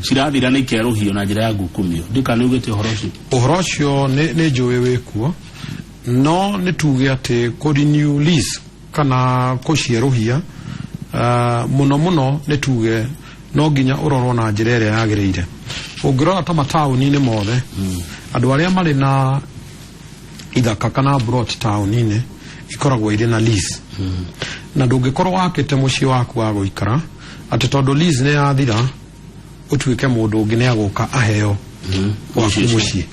[SPEAKER 3] cirathira na ikerũhio na njĩra ya ngukumio. Ndikana ũiguĩte ũhoro ũcio.
[SPEAKER 2] Ũhoro ũcio nĩ njũĩ wĩkuo, no nĩ tuge atĩ kũ renew lease kana kũcierũhia, mũno mũno nĩ tuge no nginya ũrorwo na njĩra ĩrĩa yagĩrĩire. Ũngĩrora ta mataũni-inĩ mothe, andũ arĩa marĩ na ithaka kana plot taũni-inĩ ikoragwo irĩ na lease, na ndũngĩkorwo wakĩte mũciĩ waku wa gũikara atĩ tondũ lease nĩ yathira ũtuĩke mũndũ ũngĩ nĩ agũka aheo waku mũciĩ,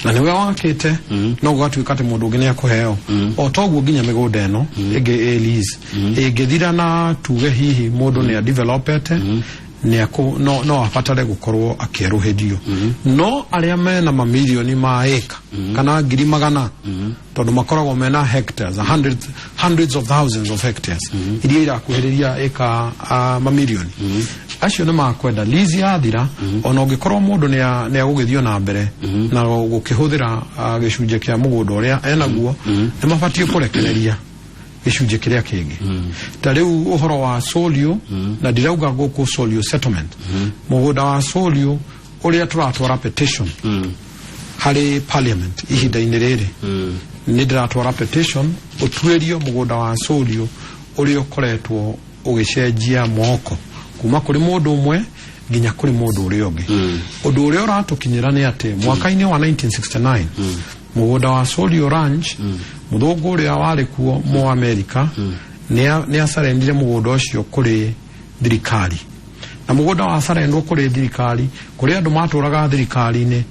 [SPEAKER 2] na nĩwe wakĩte, no gũgatuĩka atĩ mũndũ ũngĩ nĩ akũheo. O toguo nginya mĩgũnda ĩno ĩngĩ ĩ lease ĩngĩthira, na tuge hihi mũndũ nĩ adevelopete, no abatare gũkorwo akĩerũhĩrio. No arĩa mena mamirioni ma ĩka kana ngiri magana, tondũ makoragwo mena hectares, hundreds, hundreds of thousands of hectares iria irakuhĩrĩria ĩka mamirioni, acio nĩ makwenda lease yathira, ona ũngĩkorwo mũndũ nĩ agũgĩthiĩ na mbere na gũkĩhũthĩra gĩcunjĩ kĩa mũgũnda ũrĩa enaguo, nĩ mabatiĩ kũrekereria gĩcunjĩ kĩrĩa kĩngĩ. Ta rĩu ũhoro wa Solio, na ndirauga gũkũ Solio settlement, mũgũnda wa Solio ũrĩa tũratwara petition harĩ parliament ihinda-inĩ rĩrĩ, nĩ ndĩratwara petition ũtuĩrio mũgũnda wa Solio ũrĩa ũkoretwo ũgĩcenjia moko kuma kũrĩ mũndũ ũmwe nginya kũrĩ mũndũ ũrĩa ũngĩ. Ũndũ ũrĩa ũratũkinyĩra nĩ atĩ mwaka-inĩ wa 1969 mũgũnda wa Solio Ranch, mũthũngũ ũrĩa warĩ kuo mũ Amerika nĩ acarendire mũgũnda ũcio kũrĩ thirikari, na mũgũnda wacarendwo kũrĩ thirikari, kũrĩ andũ matũraga thirikari-inĩ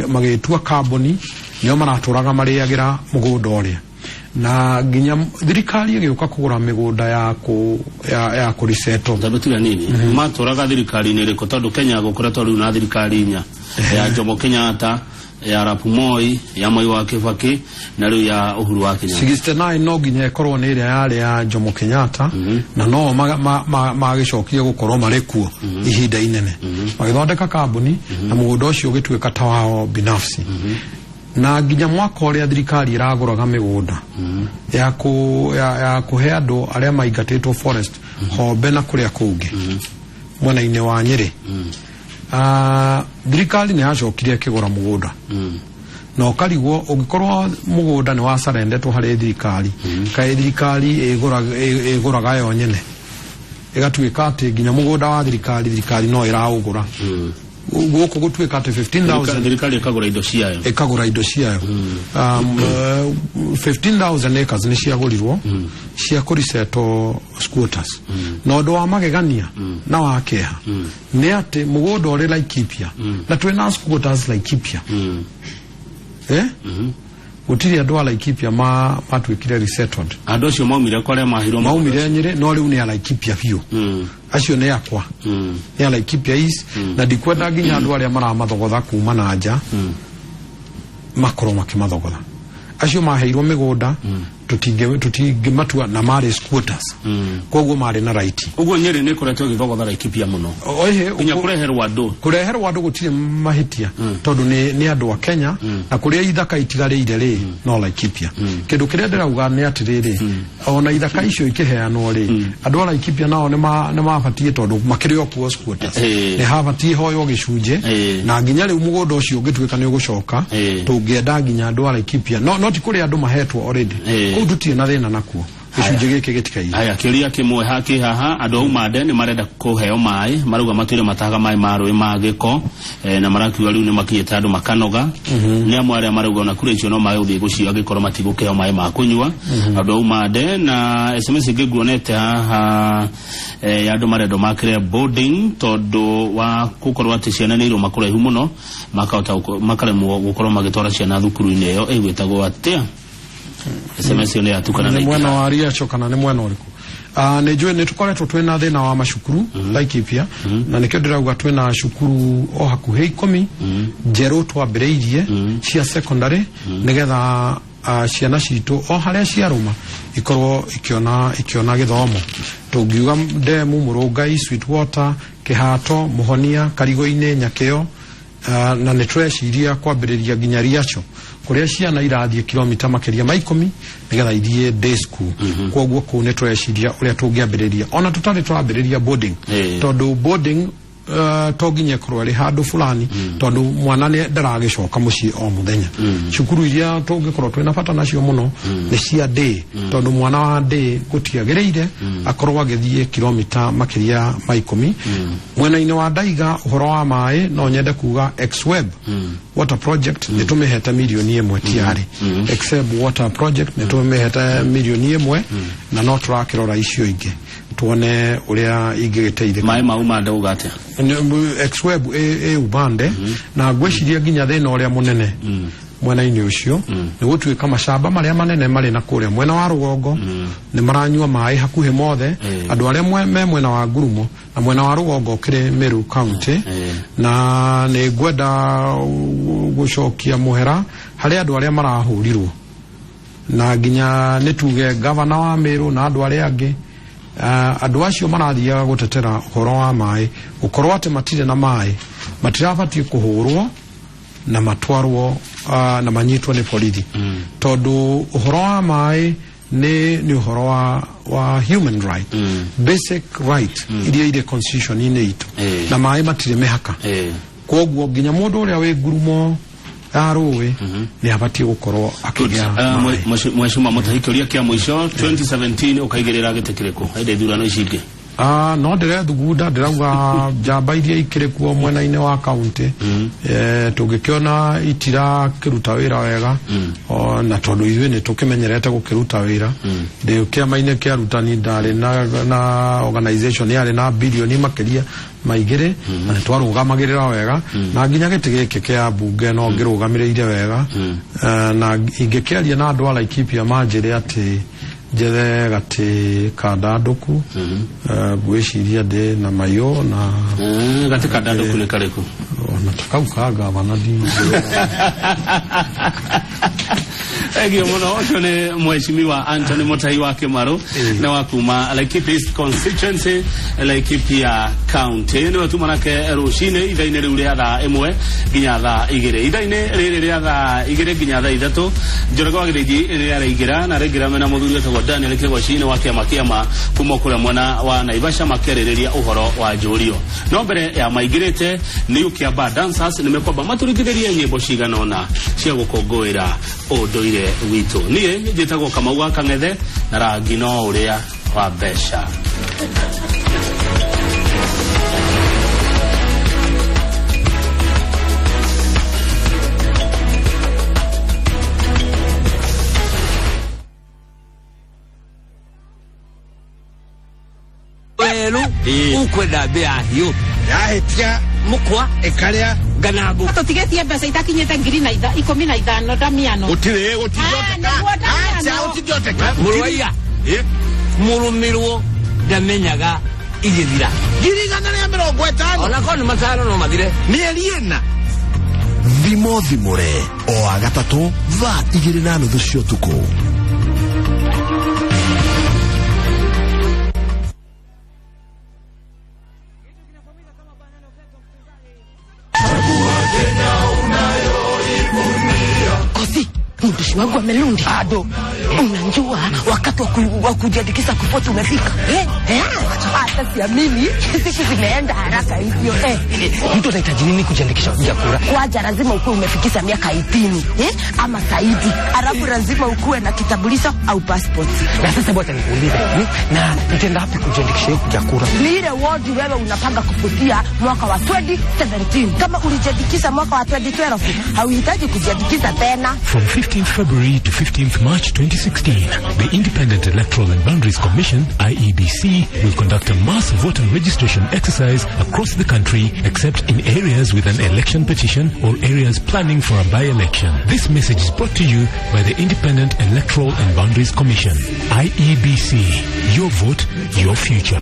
[SPEAKER 2] magĩtua kambuni nĩo maratũraga marĩagĩra mũgũnda ũrĩa, na nginya thirikari ĩgĩũka kũgũra mĩgũnda ya kũrisetwo.
[SPEAKER 3] Tondũ tiga nini matũraga thirikari-inĩ ĩrĩkũ? Tondũ Kenya gũkoretwo rĩu na thirikari inya, ya Jomo Kenyatta, ya Arap Moi, ya Moi wa Kibaki, na rĩu ya Uhuru wa Kenyatta.
[SPEAKER 2] 69 no nginya ĩkorwo nĩ ĩrĩa yarĩ ya Jomo Kenyatta, na no magĩcokire gũkorwo marĩ kuo ihinda inene, magĩthondeka kambuni na mũgũnda ũcio ũgĩtuĩka ta wao binafsi, na nginya mwaka ũrĩa thirikari ĩragũraga mĩgũnda ya kũhe andũ arĩa maingatĩtwo forest Hombe na kũrĩa kũngĩ mwena-inĩ wa Nyĩrĩ. Thirikari nĩ yacokire ĩkĩgũra mũgũnda, na ũkarigwo ũngĩkorwo mũgũnda nĩ wacarendetwo harĩ thirikari, kaĩ thirikari ĩgũraga yo nyene, ĩgatuĩka atĩ nginya mũgũnda wa thirikari, thirikari no ĩraũgũra gũkũ gũtuĩka atĩ 15,000
[SPEAKER 3] Thirikari ĩkagũra indo ciayo.
[SPEAKER 2] Ĩkagũra indo ciayo. 15,000 acres nĩ ciagũrirwo cia kũrisetwo squatters, na ũndũ wa magegania na wa kĩeha nĩ atĩ mũgũnda ũrĩ Laikipia, na twĩna squatters Laikipia, eh? Gũtirĩ andũ a Laikipia matuĩkire resettled.
[SPEAKER 3] Andũ acio maumire kwa arĩa mahirwo.
[SPEAKER 2] Maumire Nyĩrĩ, no rĩu nĩ a Laikipia biũ. Acio nĩ akwa, nĩ a Laikipia East, na ndikwenda nginya andũ arĩa maramathogotha kuma na nja makorwo makĩmathogotha. Acio maheirwo mĩgũnda, tũtingĩmatua na marĩ squatters, koguo marĩ na right.
[SPEAKER 3] Ũguo Nyĩrĩ nĩ ĩkoretwo ĩgĩthogotha Laikipia mũno,
[SPEAKER 2] Ohe.
[SPEAKER 3] Nginya kũreherwo andũ.
[SPEAKER 2] Kũreherwo andũ gũtirĩ mahĩtia, tondũ nĩ andũ a Kenya, na kũrĩa ithaka itigarĩire rĩ, no Laikipia. Kĩndũ kĩrĩa ndĩrauga nĩ atĩrĩrĩ, ona ithaka icio ikĩheanwo rĩ, andũ a Laikipia nao nĩ mabatiĩ, tondũ makĩrĩ o kuo squatters, nĩ habatiĩ hoywo gĩcunjĩ, na nginya rĩu mũgũnda ũcio ũngĩtuĩka nĩ ũgũcoka, tũngĩenda nginya andũ a Laikipia, no ti kũrĩ andũ mahetwo already. Kũu tũtirĩ na thĩna nakuo, gĩcunjĩ gĩkĩ gĩtikaire.
[SPEAKER 3] Haya, kĩũria kĩmwe hakĩ haha, andũ a Umande nĩ marenda kũheo maĩ, marauga matũire matahaga maĩ ma rũĩ ma gĩko, na marakiuga rĩu nĩ makinyĩte andũ makanoga. Nĩ amwe arĩa marauga ona kura icio no mage gũthiĩ gũcio angĩkorwo matigũkĩheo maĩ ma kũnyua, andũ a Umande. Na SMS ĩngĩ nguonete haha, ya andũ marendwo makĩre boarding tondũ wa gũkorwo atĩ ciana nĩ irũma kũraihu mũno, makahota makaremwo gũkorwo magĩtwara ciana thukuru-inĩ ĩyo. Ĩgwĩtagwo atĩa? SMS ĩyo nĩ yatukana na
[SPEAKER 2] Nĩ mwena wa Riacho kana nĩ mwena ũrĩkũ? Nĩ njũĩ nĩ tũkoretwo twĩna thĩna wa macukuru Laikipia, na nĩkĩo ndĩrauga twĩna cukuru o hakuhĩ 10 njerũ twambĩrĩirie cia secondary, nĩgetha ciana citũ o harĩa ciarũma ikorwo ikĩona gĩthomo. Tũngiuga Ndemu, Mũrũngai, Sweetwater, Kĩhato, Mũhonia, Karigo-inĩ, Nyakĩo, na nĩ tũreciria kwambĩrĩria nginya Riacho kũrĩa ciana irathiĩ kilomita makĩria ma 10 nĩgetha ithiĩ day school. Koguo kũu nĩ tũreciria ũrĩa tũngĩambĩrĩria ona tũtarĩ twambĩrĩria boarding, tondũ boarding to nginya ĩkorwo ĩrĩ handũ fulani tondũ mwana nĩ ndaragĩcoka mũciĩ o mũthenya. Cukuru iria tũngĩkorwo twĩna bata nacio mũno nĩ cia day, tondũ mwana wa day gũtiagĩrĩire akorwo agĩthiĩ kilomita makĩria ma 10. Mwena-inĩ wa Ndaiga ũhoro wa maĩ no nyende kuga Xweb water project nĩ tũmĩhete milioni 1 tiarĩ. Xweb water project nĩ tũmĩhete milioni 1 na no tũrakĩrora icio ingĩ tuone ũrĩa ingĩgĩteithĩka.
[SPEAKER 3] Maĩ ma umande uga atĩa?
[SPEAKER 2] Xweb ĩ umande na ngwĩciria nginya thĩna ũrĩa mũnene mwena-inĩ ũcio nĩ gũtuĩka macamba marĩa manene marĩ na kũrĩa mwena wa rũgongo nĩ maranyua maĩ hakuhĩ mothe. Andũ arĩa me mwena wa Ngurumo na mwena wa rũgongo ũkĩrĩ Meru County, na nĩ ngwenda gũcokia mũhera harĩ andũ arĩa marahũrirwo na nginya nĩ tuge gavana wa Meru na andũ arĩa angĩ. Andũ acio marathiaga gũtetera ũhoro wa maĩ gũkorwo atĩ matirĩ na maĩ matirabatiĩ kũhũrwo na matwarwo na manyitwo nĩ borithi, tondũ ũhoro wa maĩ nĩ ũhoro wa human right, basic right iria irĩ constitution-inĩ itũ, na maĩ matirĩ mĩhaka. Koguo nginya mũndũ ũrĩa wĩ Ngurumo ya rũĩ nĩ abatiĩ gũkorwo akĩgĩa maĩ.
[SPEAKER 3] Mheshimiwa Mutahi, kĩũria kĩa mũico, 2017 ũkaigĩrĩra gĩtĩ kĩrĩkũ hĩndĩ ithurano ici ingĩ?
[SPEAKER 2] No ndĩrethugunda, ndĩrauga njamba iria ikĩrĩ kuo mwena-inĩ wa kaunti tũngĩkĩona itirakĩruta wĩra wega, na tondũ ithuĩ nĩ tũkĩmenyerete gũkĩruta wĩra. Ndĩ kĩama-inĩ kĩa arutani ndarĩ na organization yarĩ na bilioni makĩria ma 2 na nĩ twarũgamagĩrĩra wega, na nginya gĩtĩ gĩkĩ kĩa mbunge no ngĩrũgamĩrĩire wega, na ingĩkĩaria na andũ a Laikipia manjĩre atĩ njethe gatĩ kandandũku, ngwĩciria ndĩ na mayũ na
[SPEAKER 3] gatĩ kandandũku nĩ karĩkũ?
[SPEAKER 2] Ona ta kau ka gavana ndi.
[SPEAKER 3] Thank you mũno. Ũcio nĩ Mheshimiwa Anthony Mutahi wa Kĩmaru na wa kuma Laikipia East Constituency, Laikipia County. Nĩwe tuma nake rũcinĩ ithaa-inĩ rĩu rĩa thaa 1 nginya thaa 2. Ithaa-inĩ rĩrĩ rĩa thaa 2 nginya thaa 3 Njoroge wa Gĩthĩnji rĩrĩa araingĩra na araingĩra mena mũthuri wĩtagwo Daniel Kĩgoci wa kĩama kĩama kuma kũrĩa mwena wa Naivasha makĩarĩrĩria ũhoro wa njũrio. No mbere ya maingĩrĩte nĩ Ũkĩamba Dancers nĩmekwamba matũringithĩrie nyĩmbo cigana ũna cia gũkũngũĩra ũndũire witũ. Niĩ njĩtagwo Kamau wa Kang'ethe na rangi no ũrĩa wa mbeca.
[SPEAKER 4] Weru ukwenda mbĩa hiũ
[SPEAKER 5] yahĩtia
[SPEAKER 4] mũkwa
[SPEAKER 5] ĩkarĩa
[SPEAKER 4] nganangu
[SPEAKER 6] tũtigĩtie mbeca itakinyĩte 15 Damiano
[SPEAKER 5] gũtirĩ gũtingĩhoteka
[SPEAKER 4] mũrũaiya mũrũmĩrwo ndamenyaga igĩthira
[SPEAKER 5] 150
[SPEAKER 4] onakorwo nĩ 5 no mathire
[SPEAKER 5] mĩeri 4.
[SPEAKER 7] Thimo thimũre o agatatũ thaa 2:30 cia ũtukũ.
[SPEAKER 8] Mtumishi wangu amelundi. Ado. Unajua wakati wa kujiandikisha kufuata umefika. Hata siamini siku zimeenda haraka hivyo.
[SPEAKER 9] Mtu anahitaji nini kujiandikisha kupiga kura?
[SPEAKER 8] Kwanza lazima ukuwe umefikisha miaka 18, ama zaidi. Alafu lazima ukuwe na kitambulisho au passport.
[SPEAKER 9] Na sasa bwana nikuulize, na nitaenda wapi kujiandikisha kupiga kura?
[SPEAKER 8] Ni ile ward wewe unapanga kufutia mwaka wa 2017. Kama ulijiandikisha mwaka wa 2012, hauhitaji kujiandikisha tena.
[SPEAKER 10] From 15th February to 15th March 2016, the Independent Electoral and Boundaries Commission, IEBC, will conduct a mass voter registration exercise across the country except in areas with an election petition or areas planning for a by-election. This message is brought to you by the Independent Electoral and Boundaries Commission, IEBC. Your vote, your future.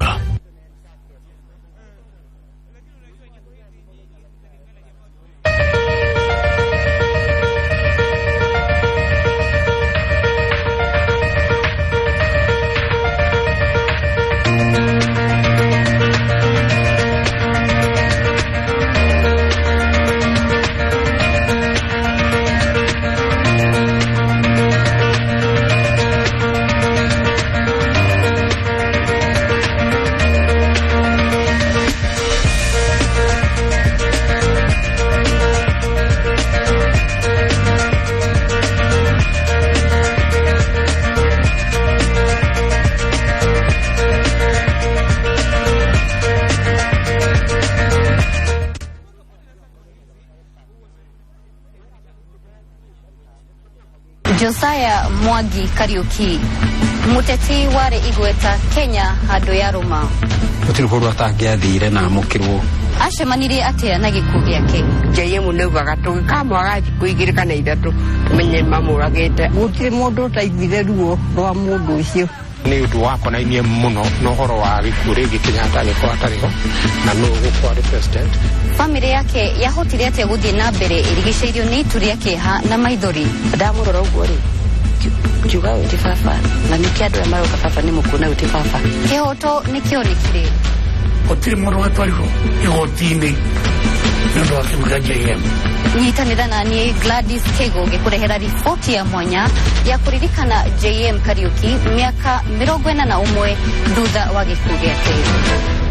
[SPEAKER 11] Josiah Mwangi Kariuki, muteti warĩ igweta Kenya handũ ya rũma.
[SPEAKER 9] Gũtirĩ kũndũ atangĩathire na amũkĩrwo.
[SPEAKER 11] Acemanirie atĩa na gĩkuũ gĩake?
[SPEAKER 8] JM nĩaugaga tũgĩkamwaga thikũ igĩrĩ kana ithatũ tũmenye mamũragĩte. Gũtirĩ mũndũ ũtaiguire ruo rwa mũndũ ũcio.
[SPEAKER 2] Nĩ ũndũ wakonainie mũno na ũhoro wa gĩkuũ rĩngĩ Kenyatta agĩkorwo atarĩ ho na nũ ũgũkorwo arĩ president.
[SPEAKER 11] Bamĩrĩ yake yahotire atĩa gũthiĩ na mbere ĩrigicĩirio nĩ itu rĩa kĩeha na maithori?
[SPEAKER 8] Ndamũrora ũguo rĩ, ngiuga ũyũ ti baba, na nĩkĩo andũ aya maroka baba nĩ mũkuona ũyũ ti baba.
[SPEAKER 11] Kĩhoto nĩ kĩonekire?
[SPEAKER 12] Gũtirĩ mũndũ watwarirwo igoti-inĩ nĩ ũndũ wa kĩndũ kĩa JM.
[SPEAKER 11] Nyitanĩra na niĩ Gladys Kego ngĩkũrehera riboti ya mwanya ya kũririkana JM Kariuki mĩaka 41 thutha wa gĩkuũ gĩake.